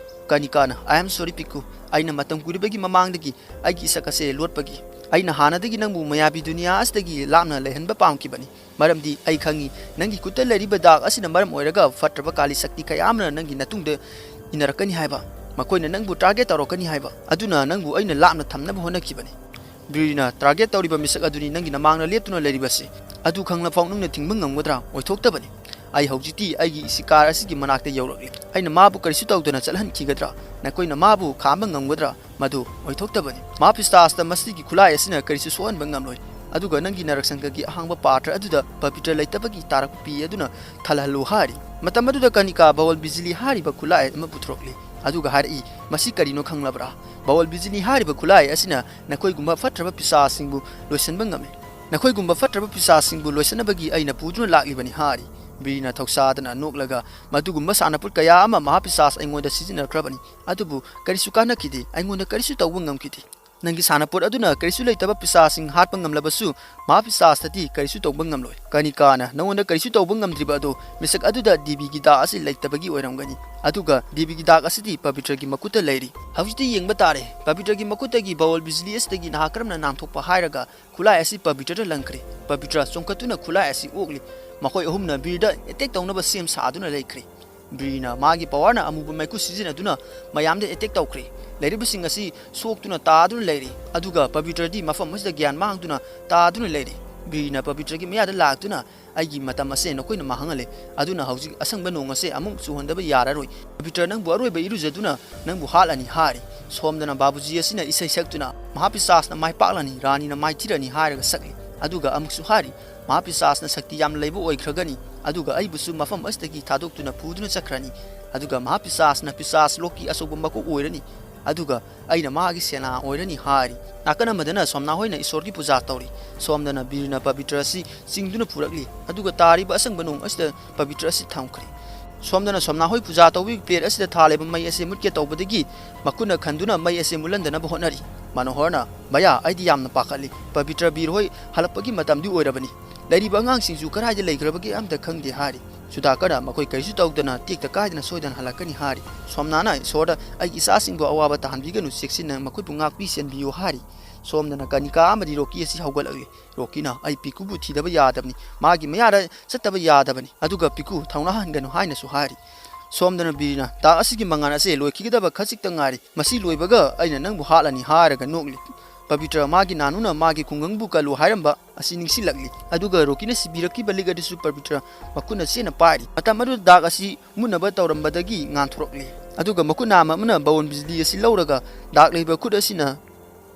ꯀꯥꯅꯤꯀꯥꯅ, "I am sorry ꯄꯤꯀꯨ, ꯑꯩꯅ ꯃꯇꯝ ꯀꯨꯏꯔꯕꯒꯤ ꯃꯃꯥꯡꯗꯒꯤ ꯑꯩꯒꯤ ꯏꯁꯛ ꯑꯁꯦ ꯂꯣꯠꯄꯒꯤ, ꯑꯩꯅ ꯍꯥꯟꯅꯗꯒꯤ ꯅꯪꯕꯨ ꯃꯌꯥꯕꯤ ꯗꯨꯅꯤꯌꯥ ꯑꯁꯤꯗꯒꯤ ꯂꯥꯞꯅ ꯂꯩꯍꯟꯕ ꯄꯥꯝꯈꯤꯕꯅꯤ꯫ ꯃꯔꯝꯗꯤ ꯑꯩ ꯈꯪꯉꯤ, ꯅꯪꯒꯤ ꯈꯨꯠꯇ ꯂꯩꯔꯤꯕ ꯗꯥꯛ ꯑꯁꯤꯅ ꯃꯔꯝ ꯑꯣꯏꯔꯒ ꯐꯠꯇ꯭ꯔꯕ ꯀꯥꯂꯤ ꯁꯛꯇꯤ ꯀꯌꯥ ꯑꯃꯅ ꯅꯪꯒꯤ ꯅꯇꯨꯡꯗ ꯏꯟꯅꯔꯛꯀꯅꯤ ꯍꯥꯏꯕ꯫ ꯃꯈꯣꯏꯅ ꯅꯪꯕꯨ ꯇꯥꯔꯒꯦꯠ ꯇꯧꯔꯛꯀꯅꯤ ꯍꯥꯏꯕ꯫ ꯑꯗꯨꯅ ꯅꯪꯕꯨ ꯑꯩꯅ ꯂꯥꯞꯅ ꯊꯝꯅꯕ ꯍꯣꯠꯅꯈꯤꯕꯅꯤ꯫ ꯕꯤꯔꯤꯅ ꯇꯥꯔꯒꯦꯠ ꯇꯧꯔꯤꯕ ꯃꯤꯁꯛ ꯑꯗꯨꯅꯤ ꯅꯪꯒꯤ ꯅꯃꯥꯡꯗ ꯂꯦꯞꯇꯨꯅ ꯂꯩꯔꯤꯕꯁꯤ꯫ ꯑꯗꯨ ꯈꯪꯂꯐꯥꯎ ꯅꯪꯅ ꯊꯤꯡꯕ ꯉꯝꯒꯗ꯭ꯔꯥ? ꯑꯣꯏꯊꯣꯛꯇꯕꯅꯤ꯫ ꯑꯩ ꯍꯧꯖꯤꯛꯇꯤ ꯑꯩꯒꯤ ꯁꯤꯀꯥꯔ ꯑꯁꯤꯒꯤ ꯃꯅꯥꯛꯇ ꯌꯧꯔꯛꯂꯤ꯫ ꯑꯩꯅ ꯃꯥꯕꯨ ꯀꯔꯤꯁꯨ ꯇꯧꯗꯅ ꯆꯠꯍꯟꯈꯤꯒꯗ꯭ꯔꯥ? ꯅꯈꯣꯏꯅ ꯃꯥꯕꯨ ꯈꯥꯝꯕ ꯉꯝꯒꯗ꯭ꯔꯥ? ꯃꯗꯨ ꯑꯣꯏꯊꯣꯛꯇꯕꯅꯤ꯫ ꯃꯥꯐꯤꯁꯇꯥꯁꯇ ꯃꯁꯤꯒꯤ ꯈꯨꯠꯂꯥꯏ ꯑꯁꯤꯅ ꯀꯔꯤꯁꯨ ꯁꯣꯛꯍꯟꯕ ꯉꯝꯂꯣꯏ꯫ ꯑꯗꯨꯒ ꯅꯪꯒꯤ ꯅꯔꯛꯁꯪꯒꯒꯤ ꯑꯍꯥꯡꯕ ꯄꯥꯇ꯭ꯔ ꯑꯗꯨꯗ ꯄꯕꯤꯇ꯭ꯔ ꯂꯩꯇꯕꯒꯤ ꯇꯥꯔꯛꯄ ꯄꯤ ꯑꯗꯨꯅ ꯊꯜꯍꯜꯂꯨ ꯍꯥꯏꯔꯤ꯫ ꯃꯇꯝ ꯑꯗꯨꯗ ꯀꯅꯤꯀꯥ ꯕꯋꯜ ꯕꯤꯖꯤꯂꯤ ꯍꯥꯏꯔꯤꯕ ꯈꯨꯠꯂꯥꯏ ꯑꯃ ꯄꯨꯊꯣꯔꯛꯂꯤ꯫ ꯑꯗꯨꯒ ꯍꯥꯏꯔꯛꯏ, "ꯃꯁꯤ ꯀꯔꯤꯅꯣ ꯈꯪꯂꯕ꯭ꯔꯥ? ꯕꯋꯜ ꯕꯤꯖꯤꯂꯤ ꯍꯥꯏꯔꯤꯕ ꯈꯨꯠꯂꯥꯏ ꯑꯁꯤꯅ ꯅꯈꯣꯏꯒꯨꯝꯕ ꯐꯠꯇ꯭ꯔꯕ ꯄꯤꯁꯥꯁꯤꯡꯕꯨ ꯂꯣꯏꯁꯤꯟꯕ ꯉꯝꯃꯤ꯫ ꯅꯈꯣꯏꯒꯨꯝꯕ ꯐꯠꯇ꯭ꯔꯕ ꯄꯤꯁꯥꯁꯤꯡꯕꯨ ꯂꯣꯏꯁꯤꯟꯅꯕꯒꯤ ꯑꯩꯅ ꯄꯨꯗꯨꯅ ꯂꯥꯛꯂꯤꯕꯅꯤ" ꯍꯥꯏꯔꯤ꯫ ꯕꯤꯔꯤꯅ ꯊꯧꯁꯥꯗꯅ ꯅꯣꯛꯂꯒ, "ꯃꯗꯨꯒꯨꯝꯕ ꯁꯥꯟꯅꯄꯣꯠ ꯀꯌꯥ ꯑꯃ ꯃꯍꯥꯄꯤꯁꯥꯁ ꯑꯩꯉꯣꯟꯗ ꯁꯤꯖꯤꯟꯅꯈ꯭ꯔꯕꯅꯤ, ꯑꯗꯨꯕꯨ ꯀꯔꯤꯁꯨ ꯀꯥꯟꯅꯈꯤꯗꯦ, ꯑꯩꯉꯣꯟꯗ ꯀꯔꯤꯁꯨ ꯇꯧꯕ ꯉꯝꯈꯤꯗꯦ"꯫ ꯅꯪꯒꯤ ꯁꯥꯟꯅꯄꯣꯠ ꯑꯗꯨꯅ ꯀꯔꯤꯁꯨ ꯂꯩꯇꯕ ꯄꯤꯁꯥꯁꯤꯡ ꯍꯥꯠꯄ ꯉꯝꯂꯕꯁꯨ, ꯃꯍꯥꯄꯤꯁꯥꯁꯇꯗꯤ ꯀꯔꯤꯁꯨ ꯇꯧꯕ ꯉꯝꯂꯣꯏ꯫ ꯀꯅꯤꯀꯥꯅ ꯅꯉꯣꯟꯗ ꯀꯔꯤꯁꯨ ꯇꯧꯕ ꯉꯝꯗ꯭ꯔꯤꯕ ꯑꯗꯨ ꯃꯤꯁꯛ ꯑꯗꯨꯗ ꯗꯦꯕꯤꯒꯤ ꯗꯥꯛ ꯑꯁꯤ ꯂꯩꯇꯕꯒꯤ ꯑꯣꯏꯔꯝꯒꯅꯤ꯫ ꯑꯗꯨꯒ ꯗꯦꯕꯤꯒꯤ ꯗꯥꯛ ꯑꯁꯤꯗꯤ ꯄꯕꯤꯇ꯭ꯔꯒꯤ ꯃꯈꯨꯠꯇ ꯂꯩꯔꯤ꯫ ꯍꯧꯖꯤꯛꯇꯤ ꯌꯦꯡꯕ ꯇꯥꯔꯦ, ꯄꯕꯤꯇ꯭ꯔꯒꯤ ꯃꯈꯨꯠꯇꯒꯤ ꯕꯥꯎꯜ ꯕꯤꯖꯂꯤ ꯑꯁꯤꯗꯒꯤ ꯅꯍꯥꯛ ꯀꯔꯝꯅ ꯅꯥꯟꯊꯣꯛꯄ ꯍꯥꯏꯔꯒ ꯈꯨꯠꯂꯥꯏ ꯑꯁꯤ ꯄꯕꯤꯇ꯭ꯔꯗ ꯂꯪꯈ꯭ꯔꯦ꯫ ꯄꯕꯤꯇ꯭ꯔ ꯆꯣꯡꯈꯠꯇꯨꯅ ꯈꯨꯠꯂꯥꯏ ꯑꯁꯤ ꯑꯣꯛꯂꯤ꯫ ꯃꯈꯣꯏ ꯑꯍꯨꯝꯅ ꯕꯤꯔꯗ ꯑꯦꯇꯦꯛ ꯇꯧꯅꯕ ꯁꯦꯝ ꯁꯥꯗꯨꯅ ꯂꯩꯈ꯭ꯔꯦ꯫ ꯕꯤꯔꯅ ꯃꯥꯒꯤ ꯄꯋꯥꯔꯅ ꯑꯃꯨꯕ ꯃꯩꯈꯨ ꯁꯤꯖꯤꯟꯅꯗꯨꯅ ꯃꯌꯥꯝꯗ ꯑꯦꯇꯦꯛ ꯇꯧꯈ꯭ꯔꯦ꯫ ꯂꯩꯔꯤꯕꯁꯤꯡ ꯑꯁꯤ ꯁꯣꯛꯇꯨꯅ ꯇꯥꯗꯨꯅ ꯂꯩꯔꯦ꯫ ꯑꯗꯨꯒ ꯄꯕꯤꯇ꯭ꯔꯗꯤ ꯃꯐꯝ ꯑꯁꯤꯗ ꯒ꯭ꯌꯥꯟ ꯃꯥꯡꯗꯨꯅ ꯇꯥꯗꯨꯅ ꯂꯩꯔꯦ꯫ ꯕꯤꯔꯅ ꯄꯕꯤꯇ꯭ꯔꯒꯤ ꯃꯌꯥꯗ ꯂꯥꯛꯇꯨꯅ, "ꯑꯩꯒꯤ ꯃꯇꯝ ꯑꯁꯦ ꯅꯈꯣꯏꯅ ꯃꯥꯡꯍꯜꯂꯦ, ꯑꯗꯨꯅ ꯍꯧꯖꯤꯛ ꯑꯁꯪꯕ ꯅꯣꯡ ꯑꯁꯦ ꯑꯃꯨꯛ ꯆꯨꯍꯟꯗꯕ ꯌꯥꯔꯔꯣꯏ꯫ ꯄꯕꯤꯇ꯭ꯔ ꯅꯪꯕꯨ ꯑꯔꯣꯏꯕ ꯏꯔꯨꯖꯗꯨꯅ ꯅꯪꯕꯨ ꯍꯥꯠꯂꯅꯤ" ꯍꯥꯏꯔꯤ꯫ ꯁꯣꯝꯗꯅ ꯕꯥꯕꯨꯖꯤ ꯑꯁꯤꯅ ꯏꯁꯩ ꯁꯛꯇꯨꯅ, "ꯃꯍꯥꯄꯤꯁꯥꯁꯅ ꯃꯥꯏ ꯄꯥꯛꯂꯅꯤ, ꯔꯥꯅꯤꯅ ꯃꯥꯏꯊꯤꯔꯅꯤ" ꯍꯥꯏꯔꯒ ꯁꯛꯂꯤ꯫ ꯑꯗꯨꯒ ꯑꯃꯨꯛꯁꯨ ꯍꯥꯏꯔꯤ, "ꯃꯍꯥꯄꯤꯁꯥꯁꯅ ꯁꯛꯇꯤ ꯌꯥꯝꯅ ꯂꯩꯕ ꯑꯣꯏꯈ꯭ꯔꯒꯅꯤ, ꯑꯗꯨꯒ ꯑꯩꯕꯨꯁꯨ ꯃꯐꯝ ꯑꯁꯤꯗꯒꯤ ꯊꯥꯗꯣꯛꯇꯨꯅ ꯄꯨꯗꯨꯅ ꯆꯠꯈ꯭ꯔꯅꯤ꯫ ꯑꯗꯨꯒ ꯃꯍꯥꯄꯤꯁꯥꯁꯅ ꯄꯤꯁꯥꯁ ꯂꯣꯛꯀꯤ ꯑꯆꯧꯕ ꯃꯀꯣꯛ ꯑꯣꯏꯔꯅꯤ, ꯑꯗꯨꯒ ꯑꯩꯅ ꯃꯥꯒꯤ ꯁꯦꯅꯥ ꯑꯣꯏꯔꯅꯤ" ꯍꯥꯏꯔꯤ꯫ ꯅꯥꯀꯟ ꯑꯃꯗꯅ ꯁꯣꯝꯅꯥ ꯍꯣꯏꯅ ꯏꯁꯣꯔꯒꯤ ꯄꯨꯖꯥ ꯇꯧꯔꯤ꯫ ꯁꯣꯝꯗꯅ ꯕꯤꯔꯅ ꯄꯕꯤꯇ꯭ꯔ ꯑꯁꯤ ꯆꯤꯡꯗꯨꯅ ꯄꯨꯔꯛꯂꯤ, ꯑꯗꯨꯒ ꯇꯥꯔꯤꯕ ꯑꯁꯪꯕ ꯅꯣꯡ ꯑꯁꯤꯗ ꯄꯕꯤꯇ꯭ꯔ ꯑꯁꯤ ꯊꯝꯈ꯭ꯔꯦ꯫ ꯁꯣꯝꯗꯅ ꯁꯣꯝꯅꯥ ꯍꯣꯏ ꯄꯨꯖꯥ ꯇꯧꯕꯒꯤ ꯄ꯭ꯂꯦꯠ ꯑꯁꯤꯗ ꯊꯥꯜꯂꯤꯕ ꯃꯩ ꯑꯁꯤ ꯃꯨꯠꯀꯦ ꯇꯧꯕꯗꯒꯤ ꯃꯈꯨꯠꯅ ꯈꯟꯗꯨꯅ ꯃꯩ ꯑꯁꯤ ꯃꯨꯠꯍꯟꯗꯅꯕ ꯍꯣꯠꯅꯔꯤ꯫ ꯃꯅꯣꯍꯔꯅ, "ꯚꯌꯥ, ꯑꯩꯗꯤ ꯌꯥꯝꯅ ꯄꯥꯈꯠꯂꯤ꯫ ꯄꯕꯤꯇ꯭ꯔ ꯕꯤꯔ ꯍꯣꯏ ꯍꯜꯂꯛꯄꯒꯤ ꯃꯇꯝꯗꯤ ꯑꯣꯏꯔꯕꯅꯤ꯫ ꯂꯩꯔꯤꯕ ꯑꯉꯥꯡꯁꯤꯡꯁꯨ ꯀꯗꯥꯏꯗ ꯂꯩꯈ꯭ꯔꯕꯒꯦ ꯑꯝꯇ ꯈꯪꯗꯦ" ꯍꯥꯏꯔꯤ꯫ ꯁꯨꯗꯥꯀꯔꯅ, "ꯃꯈꯣꯏ ꯀꯔꯤꯁꯨ ꯇꯧꯗꯅ ꯇꯦꯛꯇ ꯀꯥꯏꯗꯅ ꯁꯣꯏꯗꯅ ꯍꯜꯂꯛꯀꯅꯤ" ꯍꯥꯏꯔꯤ꯫ ꯁꯣꯝꯅꯥꯅ ꯏꯁꯣꯔꯗ, "ꯑꯩꯒꯤ ꯏꯆꯥꯁꯤꯡꯕꯨ ꯑꯋꯥꯕ ꯇꯥꯍꯟꯕꯤꯒꯅꯨ, ꯆꯦꯛꯁꯤꯟꯅ ꯃꯈꯣꯏꯕꯨ ꯉꯥꯛꯄꯤ ꯁꯦꯟꯕꯤꯌꯨ" ꯍꯥꯏꯔꯤ꯫ ꯁꯣꯝꯗꯅ ꯀꯅꯤꯀꯥ ꯑꯃꯗꯤ ꯔꯣꯀꯤ ꯑꯁꯤ ꯍꯧꯒꯠꯂꯛꯂꯤ꯫ ꯔꯣꯀꯤꯅ, "ꯑꯩ ꯄꯤꯀꯨꯕꯨ ꯊꯤꯗꯕ ꯌꯥꯗꯕꯅꯤ, ꯃꯥꯒꯤ ꯃꯌꯥꯗ ꯆꯠꯇꯕ ꯌꯥꯗꯕꯅꯤ, ꯑꯗꯨꯒ ꯄꯤꯀꯨ ꯊꯧꯅꯥ ꯍꯟꯒꯅꯨ" ꯍꯥꯏꯅꯁꯨ ꯍꯥꯏꯔꯤ꯫ ꯁꯣꯝꯗꯅ ꯕꯤꯔꯅ, "ꯗꯥꯛ ꯑꯁꯤꯒꯤ ꯃꯉꯥꯜ ꯑꯁꯦ ꯂꯣꯏꯈꯤꯒꯗꯕ ꯈꯖꯤꯛꯇ ꯉꯥꯏꯔꯤ, ꯃꯁꯤ ꯂꯣꯏꯕꯒ ꯑꯩꯅ ꯅꯪꯕꯨ ꯍꯥꯠꯂꯅꯤ" ꯍꯥꯏꯔꯒ ꯅꯣꯛꯂꯤ꯫ ꯄꯕꯤꯇ꯭ꯔ ꯃꯥꯒꯤ ꯅꯥꯅꯨꯅ ꯃꯥꯒꯤ ꯈꯨꯡꯒꯪꯕꯨ ꯀꯜꯂꯨ ꯍꯥꯏꯔꯝꯕ ꯑꯁꯤ ꯅꯤꯡꯁꯤꯡꯂꯛꯂꯤ꯫ ꯑꯗꯨꯒ ꯔꯣꯀꯤꯅ ꯁꯤꯕꯤꯔꯛꯈꯤꯕ ꯂꯤꯛ ꯑꯗꯨꯁꯨ ꯄꯕꯤꯇ꯭ꯔ ꯃꯈꯨꯠꯅ ꯆꯦꯠꯅ ꯄꯥꯏꯔꯤ꯫ ꯃꯇꯝ ꯑꯗꯨꯗ ꯗꯥꯛ ꯑꯁꯤ ꯃꯨꯠꯅꯕ ꯇꯧꯔꯝꯕꯗꯒꯤ ꯉꯥꯟꯊꯣꯔꯛꯂꯤ꯫ ꯑꯗꯨꯒ ꯃꯈꯨꯠ ꯅꯥꯝꯃ ꯑꯃꯅ ꯕꯥꯎꯟ ꯕꯤꯖꯂꯤ ꯑꯁꯤ ꯂꯧꯔꯒ ꯗꯥꯛ ꯂꯩꯕ ꯈꯨꯠ ꯑꯁꯤꯅ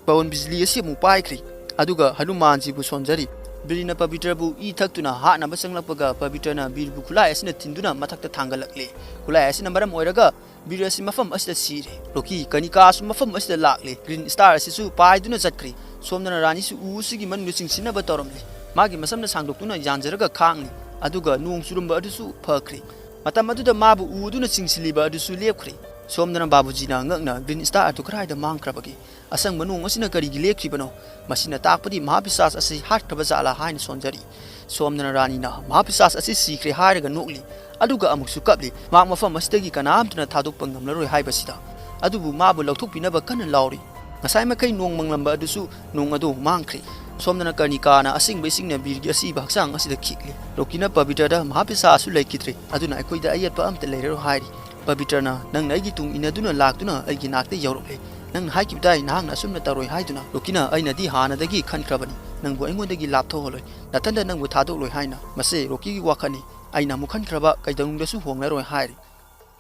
ꯕꯥꯎꯟ ꯕꯤꯖꯂꯤ ꯑꯁꯤ ꯑꯃꯨꯛ ꯄꯥꯏꯈ꯭ꯔꯦ꯫ ꯑꯗꯨꯒ ꯍꯅꯨꯃꯥꯟꯖꯤꯕꯨ ꯁꯣꯟꯖꯔꯤ꯫ ꯕꯤꯔꯅ ꯄꯕꯤꯇ꯭ꯔꯕꯨ ꯏ ꯊꯛꯇꯨꯅ ꯍꯥꯠꯅꯕ ꯆꯪꯂꯛꯄꯒ ꯄꯕꯤꯇ꯭ꯔꯅ ꯕꯤꯔꯕꯨ ꯈꯨꯠꯂꯥꯏ ꯑꯁꯤꯅ ꯊꯤꯟꯗꯨꯅ ꯃꯊꯛꯇ ꯊꯥꯡꯒꯠꯂꯛꯂꯦ꯫ ꯈꯨꯠꯂꯥꯏ ꯑꯁꯤꯅ ꯃꯔꯝ ꯑꯣꯏꯔꯒ ꯕꯤꯔ ꯑꯁꯤ ꯃꯐꯝ ꯑꯁꯤꯗ ꯁꯤꯔꯦ꯫ ꯔꯣꯀꯤ ꯀꯅꯤꯀꯥꯁꯨ ꯃꯐꯝ ꯑꯁꯤꯗ ꯂꯥꯛꯂꯦ꯫ ꯒ꯭ꯔꯤꯟ ꯁ꯭ꯇꯥꯔ ꯑꯁꯤꯁꯨ ꯄꯥꯏꯗꯨꯅ ꯆꯠꯈ꯭ꯔꯦ꯫ ꯁꯣꯝꯗꯅ ꯔꯥꯅꯤꯁꯨ ꯎ ꯑꯁꯤꯒꯤ ꯃꯅꯨꯡꯗ ꯆꯤꯡꯁꯤꯟꯅꯕ ꯇꯧꯔꯝꯂꯦ꯫ ꯃꯥꯒꯤ ꯃꯁꯝꯅ ꯁꯥꯡꯗꯣꯛꯇꯨꯅ ꯌꯥꯟꯖꯔꯒ ꯈꯥꯡꯂꯤ꯫ ꯑꯗꯨꯒ ꯅꯣꯡ ꯆꯨꯔꯝꯕ ꯑꯗꯨꯁꯨ ꯐꯈ꯭ꯔꯦ꯫ ꯃꯇꯝ ꯑꯗꯨꯗ ꯃꯥꯕꯨ ꯎꯗꯨꯅ ꯆꯤꯡꯁꯤꯜꯂꯤꯕ ꯑꯗꯨꯁꯨ ꯂꯦꯞꯈ꯭ꯔꯦ꯫ ꯁꯣꯝꯗꯅ ꯕꯥꯕꯨꯖꯤꯅ ꯉꯛꯅ ꯒ꯭ꯔꯤꯟ ꯁ꯭ꯇꯥꯔ ꯑꯗꯨ ꯀꯗꯥꯏꯗ ꯃꯥꯡꯈ꯭ꯔꯕꯒꯦ? ꯑꯁꯪꯕ ꯅꯣꯡ ꯑꯁꯤꯅ ꯀꯔꯤꯒꯤ ꯂꯦꯞꯈ꯭ꯔꯤꯕꯅꯣ? ꯃꯁꯤꯅ ꯇꯥꯛꯄꯗꯤ ꯃꯍꯥꯄꯤꯁꯥꯁ ꯑꯁꯤ ꯍꯥꯠꯈ꯭ꯔꯕ ꯖꯥꯠꯂꯥ ꯍꯥꯏꯅ ꯁꯣꯟꯖꯔꯤ꯫ ꯁꯣꯝꯗꯅ ꯔꯥꯅꯤꯅ ꯃꯍꯥꯄꯤꯁꯥꯁ ꯑꯁꯤ ꯁꯤꯈ꯭ꯔꯦ ꯍꯥꯏꯔꯒ ꯅꯣꯛꯂꯤ, ꯑꯗꯨꯒ ꯑꯃꯨꯛꯁꯨ ꯀꯞꯂꯤ꯫ ꯃꯍꯥꯛ ꯃꯐꯝ ꯑꯁꯤꯗꯒꯤ ꯀꯅꯥꯝꯇꯅ ꯊꯥꯗꯣꯛꯄ ꯉꯝꯂꯔꯣꯏ ꯍꯥꯏꯕꯁꯤꯗ꯫ ꯑꯗꯨꯕꯨ ꯃꯥꯕꯨ ꯂꯧꯊꯣꯛꯄꯤꯅꯕ ꯀꯟꯅ ꯂꯥꯎꯔꯤ꯫ ꯉꯁꯥꯏ ꯃꯈꯩ ꯅꯣꯡ ꯃꯪꯂꯝꯕ ꯑꯗꯨꯁꯨ ꯅꯣꯡ ꯑꯗꯨ ꯃꯥꯡꯈ꯭ꯔꯦ꯫ ꯁꯣꯝꯗꯅ ꯀꯔꯅꯤꯀꯥꯅ ꯑꯁꯦꯡꯕ ꯏꯁꯤꯡꯅ ꯕꯤꯔꯒꯤ ꯑꯁꯤꯕ ꯍꯛꯆꯥꯡ ꯑꯁꯤꯗ ꯈꯤꯛꯂꯤ꯫ ꯔꯣꯀꯤꯅ ꯄꯕꯤꯇ꯭ꯔꯗ ꯃꯍꯥꯄꯤꯁꯥꯁꯨ ꯂꯩꯈꯤꯗ꯭ꯔꯦ, ꯑꯗꯨꯅ ꯑꯩꯈꯣꯏꯗ ꯑꯌꯦꯠꯄ ꯑꯃꯠꯇ ꯂꯩꯔꯔꯣꯏ ꯍꯥꯏꯔꯤ꯫ ꯄꯕꯤꯇ꯭ꯔꯅ, "ꯅꯪꯅ ꯑꯩꯒꯤ ꯇꯨꯡ ꯏꯟꯅꯗꯨꯅ ꯂꯥꯛꯇꯨꯅ ꯑꯩꯒꯤ ꯅꯥꯛꯇ ꯌꯧꯔꯛꯂꯦ꯫ ꯅꯪꯅ ꯍꯥꯏꯈꯤꯕꯗꯥꯏ ꯅꯍꯥꯛꯅ ꯑꯁꯨꯝꯅ ꯇꯧꯔꯣꯏ ꯍꯥꯏꯗꯨꯅ?" ꯔꯣꯀꯤꯅ, "ꯑꯩꯅꯗꯤ ꯍꯥꯟꯅꯗꯒꯤ ꯈꯟꯈ꯭ꯔꯕꯅꯤ, ꯅꯪꯕꯨ ꯑꯩꯉꯣꯟꯗꯒꯤ ꯂꯥꯞꯊꯣꯛꯍꯜꯂꯣꯏ, ꯅꯊꯟꯗ ꯅꯪꯕꯨ ꯊꯥꯗꯣꯛꯂꯣꯏ ꯍꯥꯏꯅ꯫ ꯃꯁꯦ ꯔꯣꯀꯤꯒꯤ ꯋꯥꯈꯜꯅꯤ, ꯑꯩꯅ ꯑꯃꯨꯛ ꯈꯟꯈ꯭ꯔꯕ ꯀꯩꯗꯧꯅꯨꯡꯗꯁꯨ ꯍꯣꯡꯂꯔꯣꯏ" ꯍꯥꯏꯔꯤ꯫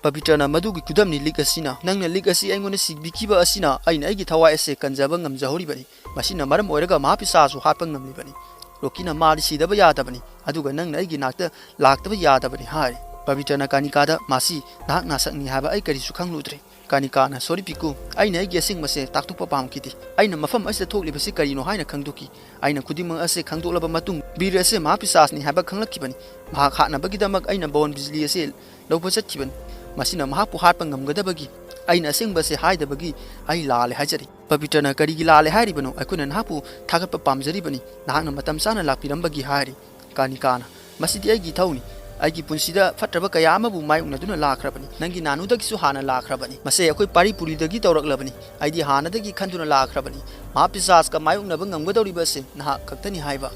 ꯄꯕꯤꯇ꯭ꯔꯅ, "ꯃꯗꯨꯒꯤ ꯈꯨꯗꯝꯅꯤ ꯂꯤꯛ ꯑꯁꯤꯅ꯫ ꯅꯪꯅ ꯂꯤꯛ ꯑꯁꯤ ꯑꯩꯉꯣꯟꯗ ꯁꯤꯕꯤꯈꯤꯕ ꯑꯁꯤꯅ ꯑꯩꯅ ꯑꯩꯒꯤ ꯊꯋꯥꯏ ꯑꯁꯦ ꯀꯟꯖꯕ ꯉꯝꯖꯍꯧꯔꯤꯕꯅꯤ꯫ ꯃꯁꯤꯅ ꯃꯔꯝ ꯑꯣꯏꯔꯒ ꯃꯍꯥꯄꯤꯁꯥꯁꯨ ꯍꯥꯠꯄ ꯉꯝꯂꯤꯕꯅꯤ꯫ ꯔꯣꯀꯤꯅ, ꯃꯥꯗꯤ ꯁꯤꯗꯕ ꯌꯥꯗꯕꯅꯤ, ꯑꯗꯨꯒ ꯅꯪꯅ ꯑꯩꯒꯤ ꯅꯥꯛꯇ ꯂꯥꯛꯇꯕ ꯌꯥꯗꯕꯅꯤ" ꯍꯥꯏꯔꯤ꯫ ꯄꯕꯤꯇ꯭ꯔꯅ ꯀꯥꯅꯤꯀꯥꯗ, "ꯃꯥꯁꯤ ꯅꯍꯥꯛ ꯅꯥꯁꯛꯅꯤ ꯍꯥꯏꯕ ꯑꯩ ꯀꯔꯤꯁꯨ ꯈꯪꯂꯨꯗ꯭ꯔꯦ"꯫ ꯀꯥꯅꯤꯀꯥꯅ, "ꯁꯣꯔꯤ ꯄꯤꯀꯨ, ꯑꯩꯅ ꯑꯩꯒꯤ ꯑꯁꯦꯡꯕꯁꯦ ꯇꯥꯛꯊꯣꯛꯄ ꯄꯥꯝꯈꯤꯗꯦ꯫ ꯑꯩꯅ ꯃꯐꯝ ꯑꯁꯤꯗ ꯊꯣꯛꯂꯤꯕꯁꯤ ꯀꯔꯤꯅꯣ ꯍꯥꯏꯅ ꯈꯪꯗꯣꯛꯈꯤ꯫ ꯑꯩꯅ ꯈꯨꯗꯤꯡꯃꯛ ꯑꯁꯦ ꯈꯪꯗꯣꯛꯂꯕ ꯃꯇꯨꯡ ꯕꯤꯔ ꯑꯁꯦ ꯃꯍꯥꯄꯤꯁꯥꯁꯅꯤ ꯍꯥꯏꯕ ꯈꯪꯂꯛꯈꯤꯕꯅꯤ꯫ ꯃꯍꯥꯛ ꯍꯥꯠꯅꯕꯒꯤꯗꯃꯛ ꯑꯩꯅ ꯕꯣꯟ ꯕꯤꯖꯂꯤ ꯑꯁꯦ ꯂꯧꯕ ꯆꯠꯈꯤꯕꯅꯤ꯫ ꯃꯁꯤꯅ ꯃꯍꯥꯛꯄꯨ ꯍꯥꯠꯄ ꯉꯝꯒꯗꯕꯒꯤ ꯑꯩꯅ ꯑꯁꯦꯡꯕ ꯑꯁꯦ ꯍꯥꯏꯗꯕꯒꯤ ꯑꯩ ꯂꯥꯜꯂꯦ ꯍꯥꯏꯖꯔꯤ"꯫ ꯄꯕꯤꯇ꯭ꯔꯅ, "ꯀꯔꯤꯒꯤ ꯂꯥꯜꯂꯦ ꯍꯥꯏꯔꯤꯕꯅꯣ? ꯑꯩꯈꯣꯏꯅ ꯅꯍꯥꯛꯄꯨ ꯊꯥꯒꯠꯄ ꯄꯥꯝꯖꯔꯤꯕꯅꯤ, ꯅꯍꯥꯛꯅ ꯃꯇꯝ ꯆꯥꯅ ꯂꯥꯛꯄꯤꯔꯝꯕꯒꯤ" ꯍꯥꯏꯔꯤ꯫ ꯀꯥꯅꯤꯀꯥꯅ, "ꯃꯁꯤꯗꯤ ꯑꯩꯒꯤ ꯏꯊꯧꯅꯤ꯫ ꯑꯩꯒꯤ ꯄꯨꯟꯁꯤꯗ ꯐꯠꯇ꯭ꯔꯕ ꯀꯌꯥ ꯑꯃꯕꯨ ꯃꯥꯌꯣꯛꯅꯗꯨꯅ ꯂꯥꯛꯈ꯭ꯔꯕꯅꯤ꯫ ꯅꯪꯒꯤ ꯅꯥꯅꯨꯗꯒꯤꯁꯨ ꯍꯥꯟꯅ ꯂꯥꯛꯈ꯭ꯔꯕꯅꯤ꯫ ꯃꯁꯦ ꯑꯩꯈꯣꯏ ꯄꯥꯔꯤ ꯄꯨꯔꯤꯗꯒꯤ ꯇꯧꯔꯛꯂꯕꯅꯤ꯫ ꯑꯩꯗꯤ ꯍꯥꯟꯅꯗꯒꯤ ꯈꯟꯗꯨꯅ ꯂꯥꯛꯈ꯭ꯔꯕꯅꯤ꯫ ꯃꯍꯥꯄꯤꯁꯥꯁꯀ ꯃꯥꯌꯣꯛꯅꯕ ꯉꯝꯒꯗꯧꯔꯤꯕ ꯑꯁꯦ ꯅꯍꯥꯛ ꯈꯛꯇꯅꯤ ꯍꯥꯏꯕ꯫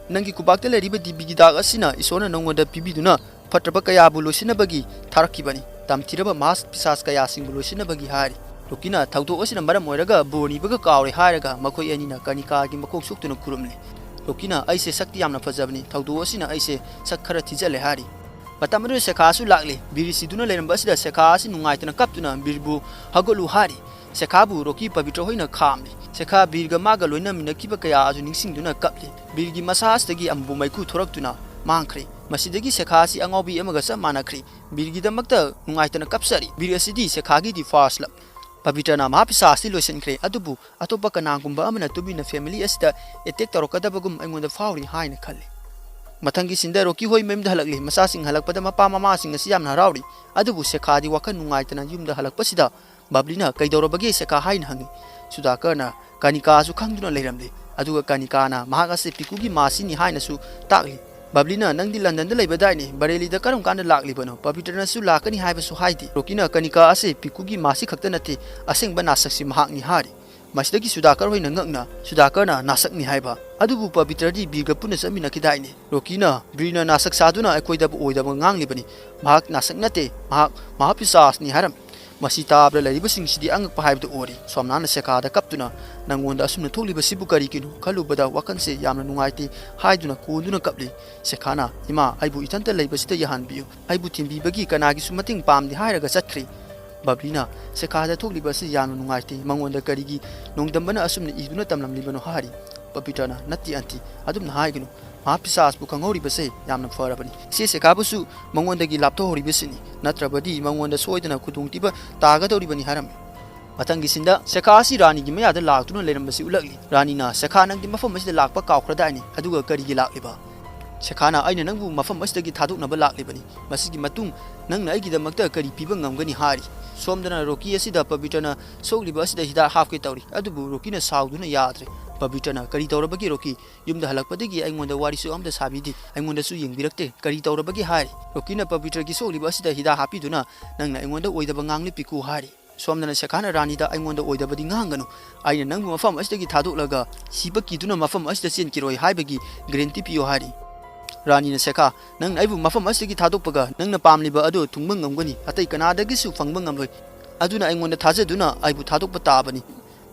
ꯅꯪꯒꯤ ꯈꯨꯕꯥꯛꯇ ꯂꯩꯔꯤꯕ ꯗꯤꯕꯤꯒꯤ ꯗꯥꯛ ꯑꯁꯤꯅ ꯏꯁꯣꯔꯅ ꯅꯉꯣꯟꯗ ꯄꯤꯕꯤꯗꯨꯅ ꯐꯠꯇ꯭ꯔꯕ ꯀꯌꯥꯕꯨ ꯂꯣꯏꯁꯤꯟꯅꯕꯒꯤ ꯊꯥꯔꯛꯈꯤꯕꯅꯤ꯫ ꯇꯝꯊꯤꯔꯕ ꯃꯍꯥꯄꯤꯁꯥꯁ ꯀꯌꯥꯁꯤꯡꯕꯨ ꯂꯣꯏꯁꯤꯟꯅꯕꯒꯤ" ꯍꯥꯏꯔꯤ꯫ ꯔꯣꯀꯤꯅ, "ꯊꯧꯗꯣꯛ ꯑꯁꯤꯅ ꯃꯔꯝ ꯑꯣꯏꯔꯒ ꯕꯣꯔ ꯅꯤꯕꯒ ꯀꯥꯎꯔꯦ" ꯍꯥꯏꯔꯒ ꯃꯈꯣꯏ ꯑꯅꯤꯅ ꯀꯥꯅꯤꯀꯥꯒꯤ ꯃꯀꯣꯛ ꯁꯣꯛꯇꯨꯅ ꯈꯨꯔꯨꯝꯂꯤ꯫ ꯔꯣꯀꯤꯅ, "ꯑꯩꯁꯦ ꯁꯛꯇꯤ ꯌꯥꯝꯅ ꯐꯖꯕꯅꯤ, ꯊꯧꯗꯣꯛ ꯑꯁꯤꯅ ꯑꯩꯁꯦ ꯁꯛ ꯈꯔ ꯊꯤꯖꯤꯜꯂꯦ" ꯍꯥꯏꯔꯤ꯫ ꯃꯇꯝ ꯑꯗꯨꯗ ꯁꯦꯈꯥꯁꯨ ꯂꯥꯛꯂꯤ꯫ ꯕꯤꯔ ꯁꯤꯗꯨꯅ ꯂꯩꯔꯝꯕ ꯑꯁꯤꯗ ꯁꯦꯈꯥ ꯑꯁꯤ ꯅꯨꯡꯉꯥꯏꯇꯅ ꯀꯞꯇꯨꯅ ꯕꯤꯔꯕꯨ "ꯍꯧꯒꯠꯂꯨ" ꯍꯥꯏꯔꯤ꯫ ꯁꯦꯈꯥꯕꯨ ꯔꯣꯀꯤ ꯄꯕꯤꯇ꯭ꯔ ꯍꯣꯏꯅ ꯈꯥꯝꯂꯤ꯫ ꯁꯦꯈꯥ ꯕꯤꯔꯒ ꯃꯥꯒ ꯂꯣꯏꯅꯃꯤꯟꯅꯈꯤꯕ ꯀꯌꯥ ꯑꯗꯨ ꯅꯤꯡꯁꯤꯡꯗꯨꯅ ꯀꯞꯂꯤ꯫ ꯕꯤꯔꯒꯤ ꯃꯁꯥ ꯑꯁꯤꯗꯒꯤ ꯑꯃꯨꯕ ꯃꯩꯈꯨ ꯊꯣꯔꯛꯇꯨꯅ ꯃꯥꯡꯈ꯭ꯔꯦ꯫ ꯃꯁꯤꯗꯒꯤ ꯁꯦꯈꯥ ꯑꯁꯤ ꯑꯉꯥꯎꯕꯤ ꯑꯃꯒ ꯆꯞ ꯃꯥꯟꯅꯈ꯭ꯔꯦ꯫ ꯕꯤꯔꯒꯤꯗꯃꯛꯇ ꯅꯨꯡꯉꯥꯏꯇꯅ ꯀꯞꯆꯔꯤ꯫ ꯕꯤꯔ ꯑꯁꯤꯗꯤ ꯁꯦꯈꯥꯒꯤꯗꯤ first love꯫ ꯄꯕꯤꯇ꯭ꯔꯅ ꯃꯍꯥꯄꯤꯁꯥꯁꯇꯤ ꯂꯣꯏꯁꯤꯟꯈ꯭ꯔꯦ, ꯑꯗꯨꯕꯨ ꯑꯇꯣꯞꯄ ꯀꯅꯥꯒꯨꯝꯕ ꯑꯃꯅ ꯇꯨꯃꯤꯟꯅ family ꯑꯁꯤꯗ attack ꯇꯧꯔꯛꯀꯗꯕꯒꯨꯝ ꯑꯩꯉꯣꯟꯗ ꯐꯥꯎꯔꯤ ꯍꯥꯏꯅ ꯈꯜꯂꯤ꯫ ꯃꯊꯪꯒꯤ ꯁꯤꯟꯗ ꯔꯣꯀꯤ ꯍꯣꯏ ꯃꯌꯨꯝꯗ ꯍꯜꯂꯛꯂꯤ꯫ ꯃꯆꯥꯁꯤꯡ ꯍꯜꯂꯛꯄꯗ ꯃꯄꯥ ꯃꯃꯥꯁꯤꯡ ꯑꯁꯤ ꯌꯥꯝꯅ ꯍꯔꯥꯎꯔꯤ꯫ ꯑꯗꯨꯕꯨ ꯁꯦꯈꯥꯗꯤ ꯋꯥꯈꯜ ꯅꯨꯡꯉꯥꯏꯇꯅ ꯌꯨꯝꯗ ꯍꯜꯂꯛꯄꯁꯤꯗ ꯕꯕ꯭ꯂꯤꯅ "ꯀꯩꯗꯧꯔꯕꯒꯦ ꯁꯦꯈꯥ?" ꯍꯥꯏꯅ ꯍꯪꯉꯤ꯫ ꯁꯨꯗꯥꯀꯔꯅ ꯀꯅꯤꯀꯥꯁꯨ ꯈꯪꯗꯨꯅ ꯂꯩꯔꯝꯂꯤ꯫ ꯑꯗꯨꯒ ꯀꯅꯤꯀꯥꯅ ꯃꯍꯥꯛ ꯑꯁꯤ ꯄꯤꯀꯨꯒꯤ ꯃꯥꯁꯤꯅꯤ ꯍꯥꯏꯅꯁꯨ ꯇꯥꯛꯂꯤ꯫ "ꯕꯕ꯭ꯂꯤꯅ ꯅꯪꯗꯤ ꯂꯟꯗꯟꯗ ꯂꯩꯕꯗꯥꯏꯅꯦ, ꯕꯔꯦꯂꯤꯗ ꯀꯔꯝ ꯀꯥꯟꯗ ꯂꯥꯛꯂꯤꯕꯅꯣ? ꯄꯕꯤꯇ꯭ꯔꯅꯁꯨ ꯂꯥꯛꯀꯅꯤ ꯍꯥꯏꯕꯁꯨ ꯍꯥꯏꯗꯦ꯫" ꯔꯣꯀꯤꯅ ꯀꯅꯤꯀꯥ ꯑꯁꯤ ꯄꯤꯀꯨꯒꯤ ꯃꯥꯁꯤ ꯈꯛꯇ ꯅꯠꯇꯦ, ꯑꯁꯦꯡꯕ ꯅꯥꯁꯛꯁꯤ ꯃꯍꯥꯛꯅꯤ ꯍꯥꯏꯔꯤ꯫ ꯃꯁꯤꯗꯒꯤ ꯁꯨꯗꯥꯀꯔ ꯍꯣꯏꯅ ꯉꯛꯅ, "ꯁꯨꯗꯥꯀꯔꯅ ꯅꯥꯁꯛꯅꯤ ꯍꯥꯏꯕ? ꯑꯗꯨꯕꯨ ꯄꯕꯤꯇ꯭ꯔꯗꯤ ꯕꯤꯔꯒ ꯄꯨꯟꯅ ꯆꯠꯃꯤꯟꯅꯈꯤꯗꯥꯏꯅꯦ?" ꯔꯣꯀꯤꯅ, "ꯕꯤꯔꯅ ꯅꯥꯁꯛ ꯁꯥꯗꯨꯅ ꯑꯩꯈꯣꯏꯗꯕꯨ ꯑꯣꯏꯗꯕ ꯉꯥꯡꯂꯤꯕꯅꯤ꯫ ꯃꯍꯥꯛ ꯅꯥꯁꯛ ꯅꯠꯇꯦ, ꯃꯍꯥꯛ ꯃꯍꯥꯄꯤꯁꯥꯁꯅꯤ" ꯍꯥꯏꯔꯝꯃꯤ꯫ ꯃꯁꯤ ꯇꯥꯕꯗ ꯂꯩꯔꯤꯕꯁꯤꯡꯁꯤꯗꯤ ꯑꯉꯛꯄ ꯍꯥꯏꯕꯗꯨ ꯑꯣꯏꯔꯤ꯫ ꯁꯣꯝꯅꯥꯅ ꯁꯦꯈꯥꯗ ꯀꯞꯇꯨꯅ, "ꯅꯪꯉꯣꯟꯗ ꯑꯁꯨꯝꯅ ꯊꯣꯛꯂꯤꯕꯁꯤꯕꯨ ꯀꯔꯤꯒꯤꯅꯣ? ꯈꯜꯂꯨꯕꯗ ꯋꯥꯈꯜꯁꯦ ꯌꯥꯝꯅ ꯅꯨꯡꯉꯥꯏꯇꯦ" ꯍꯥꯏꯗꯨꯅ ꯀꯣꯟꯗꯨꯅ ꯀꯞꯂꯤ꯫ ꯁꯦꯈꯥꯅ, "ꯏꯃꯥ, ꯑꯩꯕꯨ ꯏꯊꯟꯇ ꯂꯩꯕꯁꯤꯗ ꯌꯥꯍꯟꯕꯤꯌꯨ꯫ ꯑꯩꯕꯨ ꯊꯤꯟꯕꯤꯕꯒꯤ ꯀꯅꯥꯒꯤꯁꯨ ꯃꯇꯦꯡ ꯄꯥꯝꯗꯦ" ꯍꯥꯏꯔꯒ ꯆꯠꯈ꯭ꯔꯤ꯫ ꯕꯕ꯭ꯂꯤꯅ, "ꯁꯦꯈꯥꯗ ꯊꯣꯛꯂꯤꯕ ꯑꯁꯤ ꯌꯥꯝꯅ ꯅꯨꯡꯉꯥꯏꯇꯦ꯫ ꯃꯉꯣꯟꯗ ꯀꯔꯤꯒꯤ ꯅꯣꯡꯗꯝꯕꯅ ꯑꯁꯨꯝꯅ ꯏꯗꯨꯅ ꯇꯝꯂꯝꯂꯤꯕꯅꯣ?" ꯍꯥꯏꯔꯤ꯫ ꯄꯕꯤꯇ꯭ꯔꯅ, "ꯅꯠꯇꯦ ꯑꯟꯇꯤ, ꯑꯗꯨꯝꯅ ꯍꯥꯏꯒꯅꯨ꯫ ꯃꯍꯥꯄꯤꯁꯥꯁꯄꯨ ꯈꯪꯍꯧꯔꯤꯕꯁꯦ ꯌꯥꯝꯅ ꯐꯔꯕꯅꯤ꯫ ꯏꯆꯦ ꯁꯦꯈꯥꯕꯨꯁꯨ ꯃꯉꯣꯟꯗꯒꯤ ꯂꯥꯞꯊꯣꯛꯍꯧꯔꯤꯕꯁꯤꯅꯤ, ꯅꯠꯇ꯭ꯔꯕꯗꯤ ꯃꯉꯣꯟꯗ ꯁꯣꯏꯗꯅ ꯈꯨꯗꯣꯡꯊꯤꯕ ꯇꯥꯒꯗꯧꯔꯤꯕꯅꯤ" ꯍꯥꯏꯔꯝꯃꯤ꯫ ꯃꯊꯪꯒꯤ ꯁꯤꯟꯗ ꯁꯦꯈꯥ ꯑꯁꯤ ꯔꯥꯅꯤꯒꯤ ꯃꯌꯥꯗ ꯂꯥꯛꯇꯨꯅ ꯂꯩꯔꯝꯕꯁꯤ ꯎꯠꯂꯛꯂꯤ꯫ ꯔꯥꯅꯤꯅ, "ꯁꯦꯈꯥ, ꯅꯪꯗꯤ ꯃꯐꯝ ꯑꯁꯤꯗ ꯂꯥꯛꯄ ꯀꯥꯎꯈ꯭ꯔꯗꯥꯏꯅꯦ? ꯑꯗꯨꯒ ꯀꯔꯤꯒꯤ ꯂꯥꯛꯂꯤꯕ?" ꯁꯦꯈꯥꯅ, "ꯑꯩꯅ ꯅꯪꯕꯨ ꯃꯐꯝ ꯑꯁꯤꯗꯒꯤ ꯊꯥꯗꯣꯛꯅꯕ ꯂꯥꯛꯂꯤꯕꯅꯤ꯫ ꯃꯁꯤꯒꯤ ꯃꯇꯨꯡ ꯅꯪꯅ ꯑꯩꯒꯤꯗꯃꯛꯇ ꯀꯔꯤ ꯄꯤꯕ ꯉꯝꯒꯅꯤ?" ꯍꯥꯏꯔꯤ꯫ ꯁꯣꯝꯗꯅ ꯔꯣꯀꯤ ꯑꯁꯤꯗ ꯄꯕꯤꯇ꯭ꯔꯅ ꯁꯣꯛꯂꯤꯕ ꯑꯁꯤꯗ ꯍꯤꯗꯥꯛ ꯍꯥꯞꯀꯦ ꯇꯧꯔꯤ꯫ ꯑꯗꯨꯕꯨ ꯔꯣꯀꯤꯅ ꯁꯥꯎꯗꯨꯅ ꯌꯥꯗ꯭ꯔꯦ꯫ ꯄꯕꯤꯇ꯭ꯔꯅ, "ꯀꯔꯤ ꯇꯧꯔꯕꯒꯦ ꯔꯣꯀꯤ? ꯌꯨꯝꯗ ꯍꯜꯂꯛꯄꯗꯒꯤ ꯑꯩꯉꯣꯟꯗ ꯋꯥꯔꯤꯁꯨ ꯑꯝꯇ ꯁꯥꯕꯤꯗꯦ, ꯑꯩꯉꯣꯟꯗꯁꯨ ꯌꯦꯡꯕꯤꯔꯛꯇꯦ꯫ ꯀꯔꯤ ꯇꯧꯔꯕꯒꯦ?" ꯍꯥꯏꯔꯤ꯫ ꯔꯣꯀꯤꯅ ꯄꯕꯤꯇ꯭ꯔꯒꯤ ꯁꯣꯛꯂꯤꯕ ꯑꯁꯤꯗ ꯍꯤꯗꯥꯛ ꯍꯥꯞꯄꯤꯗꯨꯅ, "ꯅꯪꯅ ꯑꯩꯉꯣꯟꯗ ꯑꯣꯏꯗꯕ ꯉꯥꯡꯂꯤ ꯄꯤꯀꯨ" ꯍꯥꯏꯔꯤ꯫ ꯁꯣꯝꯗꯅ ꯁꯦꯈꯥꯅ ꯔꯥꯅꯤꯗ, "ꯑꯩꯉꯣꯟꯗ ꯑꯣꯏꯗꯕꯗꯤ ꯉꯥꯡꯒꯅꯨ꯫ ꯑꯩꯅ ꯅꯪꯕꯨ ꯃꯐꯝ ꯑꯁꯤꯗꯒꯤ ꯊꯥꯗꯣꯛꯂꯒ ꯁꯤꯕ ꯀꯤꯗꯨꯅ ꯃꯐꯝ ꯑꯁꯤꯗ ꯆꯦꯟꯈꯤꯔꯣꯏ ꯍꯥꯏꯕꯒꯤ ꯒꯔꯦꯟꯇꯤ ꯄꯤꯌꯨ" ꯍꯥꯏꯔꯤ꯫ ꯔꯥꯅꯤꯅ, "ꯁꯦꯈꯥ, ꯅꯪꯅ ꯑꯩꯕꯨ ꯃꯐꯝ ꯑꯁꯤꯗꯒꯤ ꯊꯥꯗꯣꯛꯄꯒ ꯅꯪꯅ ꯄꯥꯝꯂꯤꯕ ꯑꯗꯨ ꯊꯨꯡꯕ ꯉꯝꯒꯅꯤ꯫ ꯑꯇꯩ ꯀꯅꯥꯗꯒꯤꯁꯨ ꯐꯪꯕ ꯉꯝꯂꯣꯏ꯫ ꯑꯗꯨꯅ ꯑꯩꯉꯣꯟꯗ ꯊꯥꯖꯗꯨꯅ ꯑꯩꯕꯨ ꯊꯥꯗꯣꯛꯄ ꯇꯥꯕꯅꯤ꯫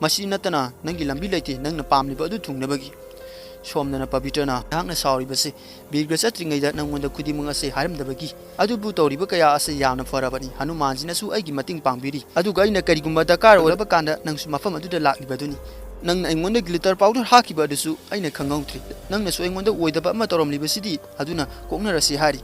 ꯃꯁꯤ ꯅꯠꯇꯅ ꯅꯪꯒꯤ ꯂꯝꯕꯤ ꯂꯩꯇꯦ, ꯅꯪꯅ ꯄꯥꯝꯂꯤꯕ ꯑꯗꯨ ꯊꯨꯡꯅꯕꯒꯤ꯫" ꯁꯣꯝꯗꯅ ꯄꯕꯤꯇ꯭ꯔꯅ, "ꯅꯍꯥꯛꯅ ꯁꯥꯎꯔꯤꯕꯁꯤ ꯕꯤꯔꯒ ꯆꯠꯇ꯭ꯔꯤꯉꯩꯗ ꯅꯪꯉꯣꯟꯗ ꯈꯨꯗꯤꯡꯃꯛ ꯑꯁꯤ ꯍꯥꯏꯔꯝꯗꯕꯒꯤ꯫ ꯑꯗꯨꯕꯨ ꯇꯧꯔꯤꯕ ꯀꯌꯥ ꯑꯁꯤ ꯌꯥꯝꯅ ꯐꯔꯕꯅꯤ꯫ ꯍꯅꯨꯃꯥꯟꯁꯤꯅꯁꯨ ꯑꯩꯒꯤ ꯃꯇꯦꯡ ꯄꯥꯡꯕꯤꯔꯤ꯫ ꯑꯗꯨꯒ ꯑꯩꯅ ꯀꯔꯤꯒꯨꯝꯕ ꯗꯔꯀꯥꯔ ꯑꯣꯏꯔꯕ ꯀꯥꯟꯗ ꯅꯪꯁꯨ ꯃꯐꯝ ꯑꯗꯨꯗ ꯂꯥꯛꯂꯤꯕꯗꯨꯅꯤ꯫ ꯅꯪꯅ ꯑꯩꯉꯣꯟꯗ ꯒ꯭ꯂꯤꯇꯔ ꯄꯥꯎꯗꯔ ꯍꯥꯞꯈꯤꯕ ꯑꯗꯨꯁꯨ ꯑꯩꯅ ꯈꯪꯍꯧꯗ꯭ꯔꯤ꯫ ꯅꯪꯅꯁꯨ ꯑꯩꯉꯣꯟꯗ ꯑꯣꯏꯗꯕ ꯑꯃ ꯇꯧꯔꯝꯂꯤꯕꯁꯤꯗꯤ, ꯑꯗꯨꯅ ꯀꯣꯛꯅꯔꯁꯤ" ꯍꯥꯏꯔꯤ꯫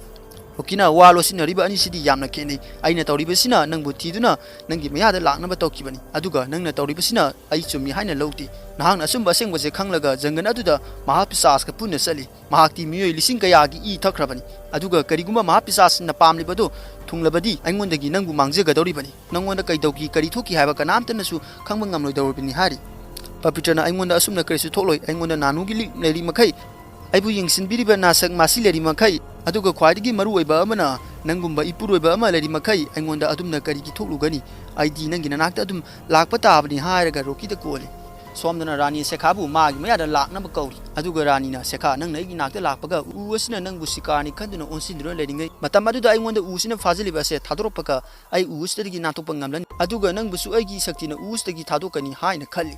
ꯔꯣꯀꯤꯅ ꯋꯥ ꯂꯣꯠꯁꯤꯟꯅꯔꯤꯕ ꯑꯅꯤꯁꯤꯗꯤ ꯌꯥꯝꯅ ꯈꯦꯠꯅꯩ꯫ ꯑꯩꯅ ꯇꯧꯔꯤꯕꯁꯤꯅ ꯅꯪꯕꯨ ꯊꯤꯗꯨꯅ ꯅꯪꯒꯤ ꯃꯌꯥꯗ ꯂꯥꯛꯅꯕ ꯇꯧꯈꯤꯕꯅꯤ, ꯑꯗꯨꯒ ꯅꯪꯅ ꯇꯧꯔꯤꯕꯁꯤꯅ ꯑꯩ ꯆꯨꯝꯃꯤ ꯍꯥꯏꯅ ꯂꯧꯗꯦ꯫ ꯅꯍꯥꯛꯅ ꯑꯆꯨꯝꯕ ꯑꯁꯦꯡꯕꯁꯦ ꯈꯪꯂꯒ ꯖꯪꯒꯜ ꯑꯗꯨꯗ ꯃꯍꯥ ꯄꯤꯁꯥꯁꯀ ꯄꯨꯟꯅ ꯆꯠꯂꯤ꯫ ꯃꯍꯥꯛꯇꯤ ꯃꯤꯑꯣꯏ ꯂꯤꯁꯤꯡ ꯀꯌꯥꯒꯤ ꯏ ꯊꯛꯈ꯭ꯔꯕꯅꯤ, ꯑꯗꯨꯒ ꯀꯔꯤꯒꯨꯝꯕ ꯃꯍꯥ ꯄꯤꯁꯥꯁꯅ ꯄꯥꯝꯂꯤꯕꯗꯨ ꯊꯨꯡꯂꯕꯗꯤ ꯑꯩꯉꯣꯟꯗꯒꯤ ꯅꯪꯕꯨ ꯃꯥꯡꯖꯒꯗꯧꯔꯤꯕꯅꯤ꯫ ꯅꯪꯉꯣꯟꯗ ꯀꯩꯗꯧꯈꯤ, ꯀꯔꯤ ꯊꯣꯛꯈꯤ ꯍꯥꯏꯕ ꯀꯅꯥꯝꯇꯅꯁꯨ ꯈꯪꯕ ꯉꯝꯂꯣꯏꯗꯧꯔꯤꯕꯅꯤ ꯍꯥꯏꯔꯤ꯫ ꯄꯕꯤꯇ꯭ꯔꯅ ꯑꯩꯉꯣꯟꯗ ꯑꯁꯨꯝꯅ ꯀꯔꯤꯁꯨ ꯊꯣꯛꯂꯣꯏ, ꯑꯩꯉꯣꯟꯗ ꯅꯥꯅꯨꯒꯤ ꯂꯤꯛ ꯂꯩꯔꯤ ꯃꯈꯩ, ꯑꯩꯕꯨ ꯌꯦꯡꯁꯤꯟꯕꯤꯔꯤꯕ ꯅꯥꯁꯛ ꯃꯥꯁꯤ ꯂꯩꯔꯤ ꯃꯈꯩ, ꯑꯗꯨꯒ ꯈ꯭ꯋꯥꯏꯗꯒꯤ ꯃꯔꯨꯑꯣꯏꯕ ꯑꯃꯅ ꯅꯪꯒꯨꯝꯕ ꯏꯄꯨꯔꯣꯏꯕ ꯑꯃ ꯂꯩꯔꯤ ꯃꯈꯩ ꯑꯩꯉꯣꯟꯗ ꯑꯗꯨꯝꯅ ꯀꯔꯤꯒꯤ ꯊꯣꯛꯂꯨꯒꯅꯤ? ꯑꯩꯗꯤ ꯅꯪꯒꯤ ꯅꯅꯥꯛꯇ ꯑꯗꯨꯝ ꯂꯥꯛꯄ ꯇꯥꯕꯅꯤ ꯍꯥꯏꯔꯒ ꯔꯣꯀꯤꯗ ꯀꯣꯜꯂꯤ꯫ ꯁꯣꯝꯗꯅ ꯔꯥꯅꯤ ꯁꯦꯈꯥꯕꯨ ꯃꯥꯒꯤ ꯃꯌꯥꯗ ꯂꯥꯛꯅꯕ ꯀꯧꯔꯤ꯫ ꯑꯗꯨꯒ ꯔꯥꯅꯤꯅ, "ꯁꯦꯈꯥ, ꯅꯪꯅ ꯑꯩꯒꯤ ꯅꯥꯛꯇ ꯂꯥꯛꯄꯒ ꯎ ꯑꯁꯤꯅ ꯅꯪꯕꯨ ꯁꯤꯀꯥꯔꯅꯤ ꯈꯟꯗꯨꯅ ꯑꯣꯟꯁꯤꯟꯗꯨꯅ ꯂꯩꯔꯤꯉꯩ ꯃꯇꯝ ꯑꯗꯨꯗ ꯑꯩꯉꯣꯟꯗ ꯎ ꯑꯁꯤꯅ ꯐꯥꯖꯤꯜꯂꯤꯕ ꯑꯁꯦ ꯊꯥꯗꯣꯔꯛꯄꯒ ꯑꯩ ꯎ ꯑꯁꯤꯗꯒꯤ ꯅꯥꯟꯊꯣꯛꯄ ꯉꯝꯂꯅꯤ꯫ ꯑꯗꯨꯒ ꯅꯪꯕꯨꯁꯨ ꯑꯩꯒꯤ ꯁꯛꯇꯤꯅ ꯎ ꯑꯁꯤꯗꯒꯤ ꯊꯥꯗꯣꯛꯀꯅꯤ" ꯍꯥꯏꯅ ꯈꯜꯂꯤ꯫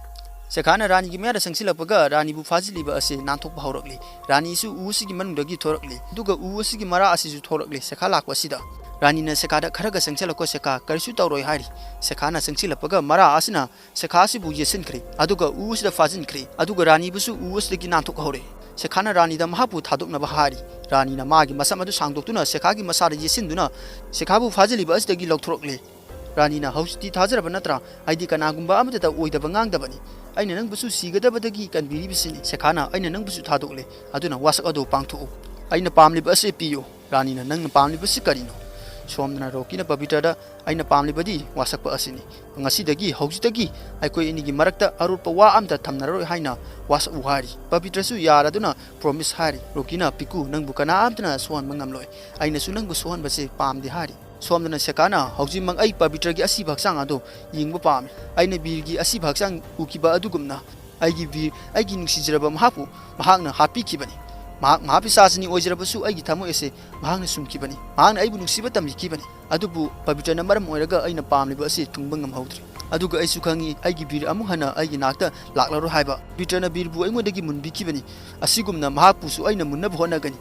ꯁꯦꯈꯥꯅ ꯔꯥꯅꯤꯒꯤ ꯃꯌꯥꯗ ꯆꯪꯁꯤꯜꯂꯛꯄꯒ ꯔꯥꯅꯤꯕꯨ ꯐꯥꯖꯤꯜꯂꯤꯕ ꯑꯁꯤ ꯅꯥꯟꯊꯣꯛꯄ ꯍꯧꯔꯛꯂꯤ꯫ ꯔꯥꯅꯤꯁꯨ ꯎ ꯑꯁꯤꯒꯤ ꯃꯅꯨꯡꯗꯒꯤ ꯊꯣꯔꯛꯂꯤ꯫ ꯑꯗꯨꯒ ꯎ ꯑꯁꯤꯒꯤ ꯃꯔꯥ ꯑꯁꯤꯁꯨ ꯊꯣꯔꯛꯂꯤ ꯁꯦꯈꯥ ꯂꯥꯛꯄ ꯑꯁꯤꯗ꯫ ꯔꯥꯅꯤꯅ ꯁꯦꯈꯥꯗ, "ꯈꯔꯒ ꯆꯪꯁꯤꯜꯂꯛꯀꯣ ꯁꯦꯈꯥ, ꯀꯔꯤꯁꯨ ꯇꯧꯔꯣꯏ" ꯍꯥꯏꯔꯤ꯫ ꯁꯦꯈꯥꯅ ꯆꯪꯁꯤꯜꯂꯛꯄꯒ ꯃꯔꯥ ꯑꯁꯤꯅ ꯁꯦꯈꯥ ꯑꯁꯤꯕꯨ ꯌꯦꯠꯁꯤꯟꯈ꯭ꯔꯦ, ꯑꯗꯨꯒ ꯎ ꯑꯁꯤꯗ ꯐꯥꯖꯤꯟꯈ꯭ꯔꯦ, ꯑꯗꯨꯒ ꯔꯥꯅꯤꯕꯨꯁꯨ ꯎ ꯑꯁꯤꯗꯒꯤ ꯅꯥꯟꯊꯣꯛꯍꯧꯔꯦ꯫ ꯁꯦꯈꯥꯅ ꯔꯥꯅꯤꯗ ꯃꯍꯥꯛꯄꯨ ꯊꯥꯗꯣꯛꯅꯕ ꯍꯥꯏꯔꯤ꯫ ꯔꯥꯅꯤꯅ ꯃꯥꯒꯤ ꯃꯁꯝ ꯑꯗꯨ ꯁꯥꯡꯗꯣꯛꯇꯨꯅ ꯁꯦꯈꯥꯒꯤ ꯃꯁꯥꯗ ꯌꯦꯠꯁꯤꯟꯗꯨꯅ ꯁꯦꯈꯥꯕꯨ ꯐꯥꯖꯤꯜꯂꯤꯕ ꯑꯁꯤꯗꯒꯤ ꯂꯧꯊꯣꯔꯛꯂꯦ꯫ ꯔꯥꯅꯤꯅ, "ꯍꯧꯖꯤꯛꯇꯤ ꯊꯥꯖꯔꯕ ꯅꯠꯇ꯭ꯔꯥ? ꯑꯩꯗꯤ ꯀꯅꯥꯒꯨꯝꯕ ꯑꯃꯠꯇꯗ ꯑꯣꯏꯗꯕ ꯉꯥꯡꯗꯕꯅꯤ꯫ ꯑꯩꯅ ꯅꯪꯕꯨꯁꯨ ꯁꯤꯒꯗꯕꯗꯒꯤ ꯀꯟꯕꯤꯔꯤꯕꯁꯤꯅꯤ꯫" ꯁꯦꯈꯥꯅ, "ꯑꯩꯅ ꯅꯪꯕꯨꯁꯨ ꯊꯥꯗꯣꯛꯂꯦ, ꯑꯗꯨꯅ ꯋꯥꯁꯛ ꯑꯗꯨ ꯄꯥꯡꯊꯣꯛꯎ꯫ ꯑꯩꯅ ꯄꯥꯝꯂꯤꯕ ꯑꯁꯤ ꯄꯤꯌꯨ꯫" ꯔꯥꯅꯤꯅ, "ꯅꯪꯅ ꯄꯥꯝꯂꯤꯕꯁꯤ ꯀꯔꯤꯅꯣ?" ꯁꯣꯝꯗꯅ ꯔꯣꯀꯤꯅ ꯄꯕꯤꯇ꯭ꯔꯗ, "ꯑꯩꯅ ꯄꯥꯝꯂꯤꯕꯗꯤ ꯋꯥꯁꯛꯄ ꯑꯁꯤꯅꯤ꯫ ꯉꯁꯤꯗꯒꯤ, ꯍꯧꯖꯤꯛꯇꯒꯤ ꯑꯩꯈꯣꯏ ꯑꯅꯤꯒꯤ ꯃꯔꯛꯇ ꯑꯔꯣꯠꯄ ꯋꯥ ꯑꯃꯇ ꯊꯝꯅꯔꯔꯣꯏ ꯍꯥꯏꯅ ꯋꯥꯁꯛꯎ" ꯍꯥꯏꯔꯤ꯫ ꯄꯕꯤꯇ꯭ꯔꯁꯨ ꯌꯥꯔꯗꯨꯅ ꯄ꯭ꯔꯣꯃꯤꯁ ꯍꯥꯏꯔꯤ꯫ ꯔꯣꯀꯤꯅ, "ꯄꯤꯀꯨ, ꯅꯪꯕꯨ ꯀꯅꯥꯝꯇꯅ ꯁꯣꯛꯍꯟꯕ ꯉꯝꯂꯣꯏ꯫ ꯑꯩꯅꯁꯨ ꯅꯪꯕꯨ ꯁꯣꯛꯍꯟꯕꯁꯦ ꯄꯥꯝꯗꯦ" ꯍꯥꯏꯔꯤ꯫ ꯁꯣꯝꯗꯅ ꯁꯦꯈꯥꯅ, "ꯍꯧꯖꯤꯛꯃꯛ ꯑꯩ ꯄꯕꯤꯇ꯭ꯔꯒꯤ ꯑꯁꯤꯕ ꯍꯛꯆꯥꯡ ꯑꯗꯨ ꯌꯦꯡꯕ ꯄꯥꯝꯃꯤ꯫ ꯑꯩꯅ ꯕꯤꯔꯒꯤ ꯑꯁꯤꯕ ꯍꯛꯆꯥꯡ ꯎꯈꯤꯕ ꯑꯗꯨꯒꯨꯝꯅ ꯑꯩꯒꯤ ꯕꯤꯔ, ꯑꯩꯒꯤ ꯅꯨꯡꯁꯤꯖꯔꯕ ꯃꯍꯥꯛꯄꯨ ꯃꯍꯥꯛꯅ ꯍꯥꯠꯄꯤꯈꯤꯕꯅꯤ꯫ ꯃꯍꯥꯛ ꯃꯍꯥꯄꯤꯁꯥꯆꯅꯤ ꯑꯣꯏꯖꯔꯕꯁꯨ ꯑꯩꯒꯤ ꯊꯃꯣꯏ ꯑꯁꯤ ꯃꯍꯥꯛꯅ ꯁꯨꯝꯈꯤꯕꯅꯤ꯫ ꯃꯍꯥꯛꯅ ꯑꯩꯕꯨ ꯅꯨꯡꯁꯤꯕ ꯇꯝꯕꯤꯈꯤꯕꯅꯤ꯫ ꯑꯗꯨꯕꯨ ꯄꯕꯤꯇ꯭ꯔꯅ ꯃꯔꯝ ꯑꯣꯏꯔꯒ ꯑꯩꯅ ꯄꯥꯝꯂꯤꯕ ꯑꯁꯤ ꯊꯨꯡꯕ ꯉꯝꯍꯧꯗ꯭ꯔꯦ꯫ ꯑꯗꯨꯒ ꯑꯩꯁꯨ ꯈꯪꯏ, ꯑꯩꯒꯤ ꯕꯤꯔ ꯑꯃꯨꯛ ꯍꯟꯅ ꯑꯩꯒꯤ ꯅꯥꯛꯇ ꯂꯥꯛꯂꯔꯣꯏ ꯍꯥꯏꯕ꯫ ꯄꯕꯤꯇ꯭ꯔꯅ ꯕꯤꯔꯕꯨ ꯑꯩꯉꯣꯟꯗꯒꯤ ꯃꯨꯟꯕꯤꯈꯤꯕꯅꯤ꯫ ꯑꯁꯤꯒꯨꯝꯅ ꯃꯍꯥꯛꯄꯨꯁꯨ ꯑꯩꯅ ꯃꯨꯟꯅꯕ ꯍꯣꯠꯅꯒꯅꯤ꯫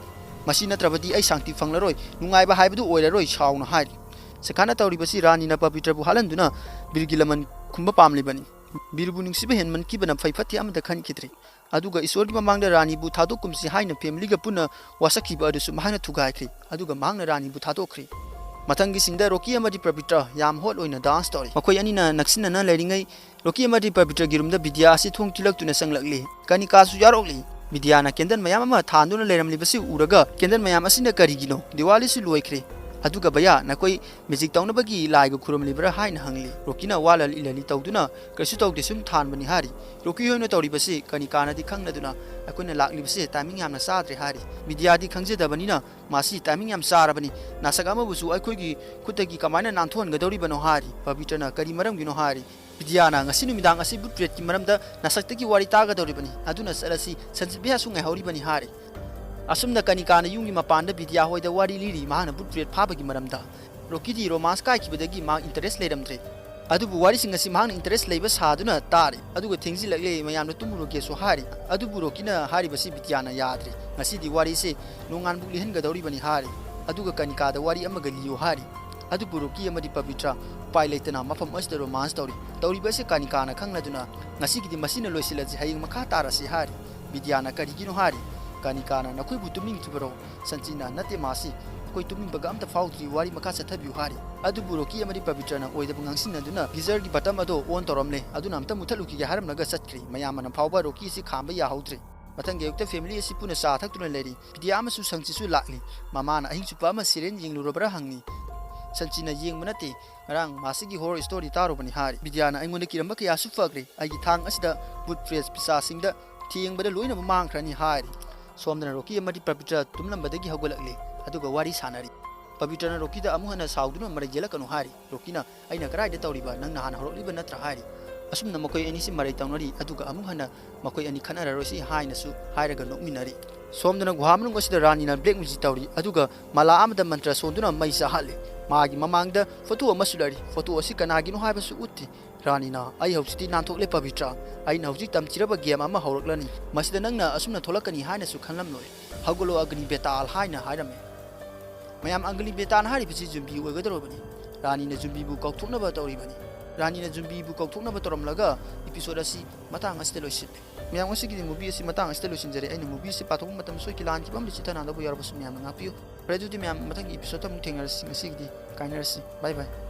ꯃꯁꯤ ꯅꯠꯇ꯭ꯔꯕꯗꯤ ꯑꯩ ꯁꯥꯟꯇꯤ ꯐꯪꯂꯔꯣꯏ, ꯅꯨꯡꯉꯥꯏꯕ ꯍꯥꯏꯕꯗꯨ ꯑꯣꯏꯔꯔꯣꯏ" ꯁꯥꯎꯅ ꯍꯥꯏꯔꯤ꯫ ꯁꯦꯈꯥꯅ ꯇꯧꯔꯤꯕꯁꯤ ꯔꯥꯅꯤꯅ ꯄꯕꯤꯇ꯭ꯔꯕꯨ ꯍꯥꯠꯍꯟꯗꯨꯅ ꯕꯤꯔꯒꯤ ꯂꯃꯟ ꯈꯨꯝꯕ ꯄꯥꯝꯂꯤꯕꯅꯤ꯫ ꯕꯤꯔꯕꯨ ꯅꯨꯡꯁꯤꯕ ꯍꯦꯟꯃꯟꯈꯤꯕꯅ ꯐꯩ ꯐꯠꯇꯦ ꯑꯃꯠꯇ ꯈꯟꯈꯤꯗ꯭ꯔꯦ꯫ ꯑꯗꯨꯒ ꯏꯁꯣꯔꯒꯤ ꯃꯃꯥꯡꯗ ꯔꯥꯅꯤꯕꯨ ꯊꯥꯗꯣꯛꯀꯨꯝꯁꯤ ꯍꯥꯏꯅ ꯐꯦꯃꯤꯂꯤꯒ ꯄꯨꯟꯅ ꯋꯥꯁꯛꯈꯤꯕ ꯑꯗꯨꯁꯨ ꯃꯍꯥꯛꯅ ꯊꯨꯒꯥꯏꯈ꯭ꯔꯦ꯫ ꯑꯗꯨꯒ ꯃꯍꯥꯛꯅ ꯔꯥꯅꯤꯕꯨ ꯊꯥꯗꯣꯛꯈ꯭ꯔꯦ꯫ ꯃꯊꯪꯒꯤ ꯁꯤꯟꯗ ꯔꯣꯀꯤ ꯑꯃꯗꯤ ꯄꯕꯤꯇ꯭ꯔ ꯌꯥꯝ ꯍꯣꯠ ꯑꯣꯏꯅ ꯗꯥꯟꯁ ꯇꯧꯔꯤ꯫ ꯃꯈꯣꯏ ꯑꯅꯤꯅ ꯅꯛꯁꯤꯟꯅꯅ ꯂꯩꯔꯤꯉꯩ ꯔꯣꯀꯤ ꯑꯃꯗꯤ ꯄꯕꯤꯇ꯭ꯔꯒꯤ ꯔꯨꯝꯗ ꯕꯤꯗ꯭ꯌꯥ ꯑꯁꯤ ꯊꯣꯡ ꯊꯤꯜꯂꯛꯇꯨꯅ ꯆꯪꯂꯛꯂꯤ꯫ ꯀꯅꯤꯀꯥꯁꯨ ꯌꯥꯎꯔꯛꯂꯤ꯫ ꯕꯤꯗ꯭ꯌꯥꯅ ꯀꯦꯟꯗꯜ ꯃꯌꯥꯝ ꯑꯃ ꯊꯥꯟꯗꯨꯅ ꯂꯩꯔꯝꯂꯤꯕꯁꯤ ꯎꯔꯒ, "ꯀꯦꯟꯗꯜ ꯃꯌꯥꯝ ꯑꯁꯤꯅ ꯀꯔꯤꯒꯤꯅꯣ? ꯗꯤꯋꯥꯂꯤꯁꯨ ꯂꯣꯏꯈ꯭ꯔꯦ꯫ ꯑꯗꯨꯒ ꯚꯩꯌꯥ, ꯅꯈꯣꯏ ꯃꯦꯖꯤꯛ ꯇꯧꯅꯕꯒꯤ ꯂꯥꯏꯒ ꯈꯨꯔꯨꯝꯂꯤꯕ꯭ꯔꯥ?" ꯍꯥꯏꯅ ꯍꯪꯂꯤ꯫ ꯔꯣꯀꯤꯅ ꯋꯥ ꯂꯂꯤ ꯂꯂꯤ ꯇꯧꯗꯨꯅ, "ꯀꯔꯤꯁꯨ ꯇꯧꯗꯦ, ꯁꯨꯝ ꯊꯥꯟꯕꯅꯤ" ꯍꯥꯏꯔꯤ꯫ ꯔꯣꯀꯤ ꯍꯣꯏꯅ ꯇꯧꯔꯤꯕꯁꯤ ꯀꯅꯤꯀꯥꯅꯗꯤ ꯈꯪꯂꯗꯨꯅ, "ꯑꯩꯈꯣꯏꯅ ꯂꯥꯛꯂꯤꯕꯁꯤ ꯇꯥꯏꯃꯤꯡ ꯌꯥꯝꯅ ꯆꯥꯗ꯭ꯔꯦ" ꯍꯥꯏꯔꯤ꯫ ꯕꯤꯗ꯭ꯌꯥꯗꯤ ꯈꯪꯖꯗꯕꯅꯤꯅ, "ꯃꯥꯁꯤ ꯇꯥꯏꯃꯤꯡ ꯌꯥꯝ ꯆꯥꯔꯕꯅꯤ, ꯅꯥꯁꯛ ꯑꯃꯕꯨꯁꯨ ꯑꯩꯈꯣꯏꯒꯤ ꯈꯨꯠꯇꯒꯤ ꯀꯃꯥꯏꯅ ꯅꯥꯟꯊꯣꯛꯍꯟꯒꯗꯧꯔꯤꯕꯅꯣ?" ꯍꯥꯏꯔꯤ꯫ ꯄꯕꯤꯇ꯭ꯔꯅ, "ꯀꯔꯤ ꯃꯔꯝꯒꯤꯅꯣ?" ꯍꯥꯏꯔꯤ꯫ ꯕꯤꯗ꯭ꯌꯥꯅ, "ꯉꯁꯤ ꯅꯨꯃꯤꯗꯥꯡ ꯑꯁꯤ ꯕꯨꯠ ꯄ꯭ꯔꯦꯠꯀꯤ ꯃꯔꯝꯗ ꯅꯥꯁꯛꯇꯒꯤ ꯋꯥꯔꯤ ꯇꯥꯒꯗꯧꯔꯤꯕꯅꯤ, ꯑꯗꯨꯅ ꯆꯠꯂꯁꯤ, ꯁꯟꯖꯤꯠ ꯚꯩꯌꯥꯁꯨ ꯉꯥꯏꯍꯧꯔꯤꯕꯅꯤ" ꯍꯥꯏꯔꯤ꯫ ꯑꯁꯨꯝꯅ ꯀꯅꯤꯀꯥꯅ ꯌꯨꯝꯒꯤ ꯃꯄꯥꯟꯗ ꯕꯤꯗ꯭ꯌꯥ ꯍꯣꯏꯗ ꯋꯥꯔꯤ ꯂꯤꯔꯤ, ꯃꯍꯥꯛꯅ ꯕꯨꯠ ꯄ꯭ꯔꯦꯠ ꯐꯥꯕꯒꯤ ꯃꯔꯝꯗ꯫ ꯔꯣꯀꯤꯗꯤ ꯔꯣꯃꯥꯟꯁ ꯀꯥꯏꯈꯤꯕꯗꯒꯤ ꯃꯍꯥꯛ ꯏꯟꯇꯔꯦꯁ ꯂꯩꯔꯝꯗ꯭ꯔꯦ꯫ ꯑꯗꯨꯕꯨ ꯋꯥꯔꯤꯁꯤꯡ ꯑꯁꯤ ꯃꯍꯥꯛꯅ ꯏꯟꯇꯔꯦꯁ ꯂꯩꯕ ꯁꯥꯗꯨꯅ ꯇꯥꯔꯤ꯫ ꯑꯗꯨꯒ ꯊꯦꯡꯖꯤꯜꯂꯛꯂꯦ, ꯃꯌꯥꯝꯅ ꯇꯨꯝꯃꯨꯔꯒꯦꯁꯨ ꯍꯥꯏꯔꯤ꯫ ꯑꯗꯨꯕꯨ ꯔꯣꯀꯤꯅ ꯍꯥꯏꯔꯤꯕꯁꯤ ꯕꯤꯗ꯭ꯌꯥꯅ ꯌꯥꯗ꯭ꯔꯤ꯫ "ꯉꯁꯤꯗꯤ ꯋꯥꯔꯤꯁꯤ ꯅꯣꯡꯉꯥꯟꯕꯨꯛ ꯂꯤꯍꯟꯒꯗꯧꯔꯤꯕꯅꯤ" ꯍꯥꯏꯔꯤ꯫ ꯑꯗꯨꯒ ꯀꯅꯤꯀꯥꯗ ꯋꯥꯔꯤ ꯑꯃꯒ ꯂꯤꯌꯨ ꯍꯥꯏꯔꯤ꯫ ꯑꯗꯨꯕꯨ ꯔꯣꯀꯤ ꯑꯃꯗꯤ ꯄꯕꯤꯇ꯭ꯔ ꯎꯄꯥꯏ ꯂꯩꯇꯅ ꯃꯐꯝ ꯑꯁꯤꯗ ꯔꯣꯃꯥꯟꯁ ꯇꯧꯔꯤ꯫ ꯇꯧꯔꯤꯕ ꯑꯁꯤ ꯀꯅꯤꯀꯥꯅ ꯈꯪꯂꯗꯨꯅ, "ꯉꯁꯤꯒꯤꯗꯤ ꯃꯁꯤꯅ ꯂꯣꯏꯁꯤꯜꯂꯁꯤ, ꯍꯌꯦꯡ ꯃꯈꯥ ꯇꯥꯔꯁꯤ" ꯍꯥꯏꯔꯤ꯫ ꯕꯤꯗ꯭ꯌꯥꯅ, "ꯀꯔꯤꯒꯤꯅꯣ?" ꯍꯥꯏꯔꯤ꯫ ꯀꯅꯤꯀꯥꯅ, "ꯅꯈꯣꯏꯕꯨ ꯇꯨꯝꯅꯤꯡꯗ꯭ꯔꯤꯕꯔꯣ?" ꯁꯟꯆꯤꯅ, "ꯅꯠꯇꯦ ꯃꯥꯁꯤ, ꯑꯩꯈꯣꯏ ꯇꯨꯝꯅꯤꯡꯕꯒ ꯑꯝꯇ ꯐꯥꯎꯗ꯭ꯔꯤ, ꯋꯥꯔꯤ ꯃꯈꯥ ꯆꯠꯊꯕꯤꯌꯨ" ꯍꯥꯏꯔꯤ꯫ ꯑꯗꯨꯕꯨ ꯔꯣꯀꯤ ꯑꯃꯗꯤ ꯄꯕꯤꯇ꯭ꯔꯅ ꯑꯣꯏꯗꯕ ꯉꯥꯡꯁꯤꯟꯅꯗꯨꯅ ꯒꯤꯖꯔꯒꯤ ꯕꯇꯝ ꯑꯗꯣ ꯑꯣꯟ ꯇꯧꯔꯝꯂꯦ, ꯑꯗꯨꯅ ꯑꯝꯇ ꯃꯨꯊꯠꯂꯨꯈꯤꯒꯦ ꯍꯥꯏꯔꯝꯂꯒ ꯆꯠꯈ꯭ꯔꯦ꯫ ꯃꯌꯥꯝ ꯑꯅꯝ ꯐꯥꯎꯕ ꯔꯣꯀꯤ ꯑꯁꯤ ꯈꯥꯝꯕ ꯌꯥꯍꯧꯗ꯭ꯔꯦ꯫ ꯃꯊꯪꯒꯤ ꯑꯌꯨꯛꯇ ꯐꯦꯃꯤꯂꯤ ꯑꯁꯤ ꯄꯨꯟꯅ ꯆꯥ ꯊꯛꯇꯨꯅ ꯂꯩꯔꯤ꯫ ꯕꯤꯗ꯭ꯌꯥ ꯑꯃꯁꯨꯡ ꯁꯟꯆꯤꯁꯨ ꯂꯥꯛꯂꯤ꯫ ꯃꯃꯥꯅ ꯑꯍꯤꯡ ꯆꯨꯞꯄ ꯑꯃ ꯁꯤꯔꯤꯌꯦꯜ ꯌꯦꯡꯂꯨꯔꯕ꯭ꯔꯥ ꯍꯪꯂꯤ꯫ ꯁꯟꯆꯤꯅ, "ꯌꯦꯡꯕ ꯅꯠꯇꯦ, ꯉꯔꯥꯡ ꯃꯥꯁꯤꯒꯤ ꯍꯣꯔꯣꯔ ꯁ꯭ꯇꯣꯔꯤ ꯇꯥꯔꯨꯕꯅꯤ" ꯍꯥꯏꯔꯤ꯫ ꯕꯤꯗ꯭ꯌꯥꯅ, "ꯑꯩꯉꯣꯟꯗ ꯀꯤꯔꯝꯕ ꯀꯌꯥꯁꯨ ꯐꯈ꯭ꯔꯦ꯫ ꯑꯩꯒꯤ ꯊꯥꯡ ꯑꯁꯤꯗ ꯕꯨꯠ ꯄ꯭ꯔꯦꯠ ꯄꯤꯁꯥꯁꯤꯡꯗ ꯊꯦꯡꯕꯗ ꯂꯣꯏꯅꯃꯛ ꯃꯥꯡꯈ꯭ꯔꯅꯤ" ꯍꯥꯏꯔꯤ꯫ ꯁꯣꯝꯗꯅ ꯔꯣꯀꯤ ꯑꯃꯗꯤ ꯄꯕꯤꯇ꯭ꯔ ꯇꯨꯝꯂꯝꯕꯗꯒꯤ ꯍꯧꯒꯠꯂꯛꯂꯤ꯫ ꯑꯗꯨꯒ ꯋꯥꯔꯤ ꯁꯥꯟꯅꯔꯤ꯫ ꯄꯕꯤꯇ꯭ꯔꯅ ꯔꯣꯀꯤꯗ, "ꯑꯃꯨꯛ ꯍꯟꯅ ꯁꯥꯎꯗꯨꯅ ꯃꯔꯩ ꯌꯦꯠꯂꯛꯀꯅꯨ" ꯍꯥꯏꯔꯤ꯫ ꯔꯣꯀꯤꯅ, "ꯑꯩꯅ ꯀꯗꯥꯏꯗ ꯇꯧꯔꯤꯕ? ꯅꯪꯅ ꯍꯥꯟꯅ ꯍꯧꯔꯛꯂꯤꯕ ꯅꯠꯇ꯭ꯔꯥ?" ꯍꯥꯏꯔꯤ꯫ ꯑꯁꯨꯝꯅ ꯃꯈꯣꯏ ꯑꯅꯤꯁꯤ ꯃꯔꯩ ꯇꯧꯅꯔꯤ, ꯑꯗꯨꯒ ꯑꯃꯨꯛ ꯍꯟꯅ ꯃꯈꯣꯏ ꯑꯅꯤ ꯈꯠꯅꯔꯔꯣꯏꯁꯤ ꯍꯥꯏꯅꯁꯨ ꯍꯥꯏꯔꯒ ꯅꯣꯛꯃꯤꯟꯅꯔꯤ꯫ ꯁꯣꯝꯗꯅ ꯒꯨꯍꯥ ꯃꯅꯨꯡ ꯑꯁꯤꯗ ꯔꯥꯅꯤꯅ ꯕ꯭ꯂꯦꯛ ꯃꯦꯖꯤꯛ ꯇꯧꯔꯤ, ꯑꯗꯨꯒ ꯃꯂꯥ ꯑꯃꯗ ꯃꯟꯇ꯭ꯔ ꯁꯣꯟꯗꯨꯅ ꯃꯩ ꯆꯥꯍꯜꯂꯤ꯫ ꯃꯥꯒꯤ ꯃꯃꯥꯡꯗ ꯐꯣꯇꯣ ꯑꯃꯁꯨ ꯂꯩꯔꯤ꯫ ꯐꯣꯇꯣ ꯑꯁꯤ ꯀꯅꯥꯒꯤꯅꯣ ꯍꯥꯏꯕꯁꯨ ꯎꯠꯇꯦ꯫ ꯔꯥꯅꯤꯅ, "ꯑꯩ ꯍꯧꯖꯤꯛꯇꯤ ꯅꯥꯟꯊꯣꯛꯂꯦ ꯄꯕꯤꯇ꯭ꯔ꯫ ꯑꯩꯅ ꯍꯧꯖꯤꯛ ꯇꯝꯊꯤꯔꯕ ꯒꯦꯝ ꯑꯃ ꯍꯧꯔꯛꯂꯅꯤ꯫ ꯃꯁꯤꯗ ꯅꯪꯅ ꯑꯁꯨꯝꯅ ꯊꯣꯛꯂꯛꯀꯅꯤ ꯍꯥꯏꯅꯁꯨ ꯈꯜꯂꯝꯂꯣꯏ꯫ ꯍꯧꯒꯠꯂꯣ ꯑꯒꯅꯤ ꯕꯦꯇꯥꯜ" ꯍꯥꯏꯅ ꯍꯥꯏꯔꯝꯃꯤ꯫ ꯃꯌꯥꯝ, ꯑꯒꯅꯤ ꯕꯦꯇꯥꯜ ꯍꯥꯏꯔꯤꯕꯁꯤ ꯖꯨꯝꯕꯤ ꯑꯣꯏꯒꯗꯧꯔꯕꯅꯤ꯫ ꯔꯥꯅꯤꯅ ꯖꯨꯝꯕꯤꯕꯨ ꯀꯥꯎꯊꯣꯛꯅꯕ ꯇꯧꯔꯤꯕꯅꯤ꯫ ꯔꯥꯅꯤꯅ ꯖꯨꯝꯕꯤꯕꯨ ꯀꯧꯊꯣꯛꯅꯕ ꯇꯧꯔꯝꯂꯒ episode ꯑꯁꯤ ꯃꯇꯥꯡ ꯑꯁꯤꯗ ꯂꯣꯏꯁꯤꯜꯂꯤ꯫ ꯃꯌꯥꯝ, ꯉꯁꯤꯒꯤꯗꯤ movie ꯑꯁꯤ ꯃꯇꯥꯡ ꯑꯁꯤꯗ ꯂꯣꯏꯁꯤꯟꯖꯔꯦ꯫ ꯑꯩꯅ movie ꯑꯁꯤ ꯄꯥꯊꯣꯛꯄ ꯃꯇꯝꯗ ꯁꯣꯏꯈꯤ ꯂꯥꯟꯈꯤꯕ ꯑꯃꯗꯤ ꯆꯤꯊꯅꯥꯗꯕꯨ ꯌꯥꯎꯔꯕꯁꯨ ꯃꯌꯥꯝꯅ ꯉꯥꯛꯄꯤꯌꯨ꯫ ꯐꯔꯦ, ꯑꯗꯨꯗꯤ ꯃꯌꯥꯝ, ꯃꯊꯪꯒꯤ episode ꯑꯃꯨꯛ ꯊꯦꯡꯅꯔꯁꯤ꯫ ꯉꯁꯤꯒꯤꯗꯤ ꯀꯥꯏꯅꯔꯁꯤ꯫ Bye bye꯫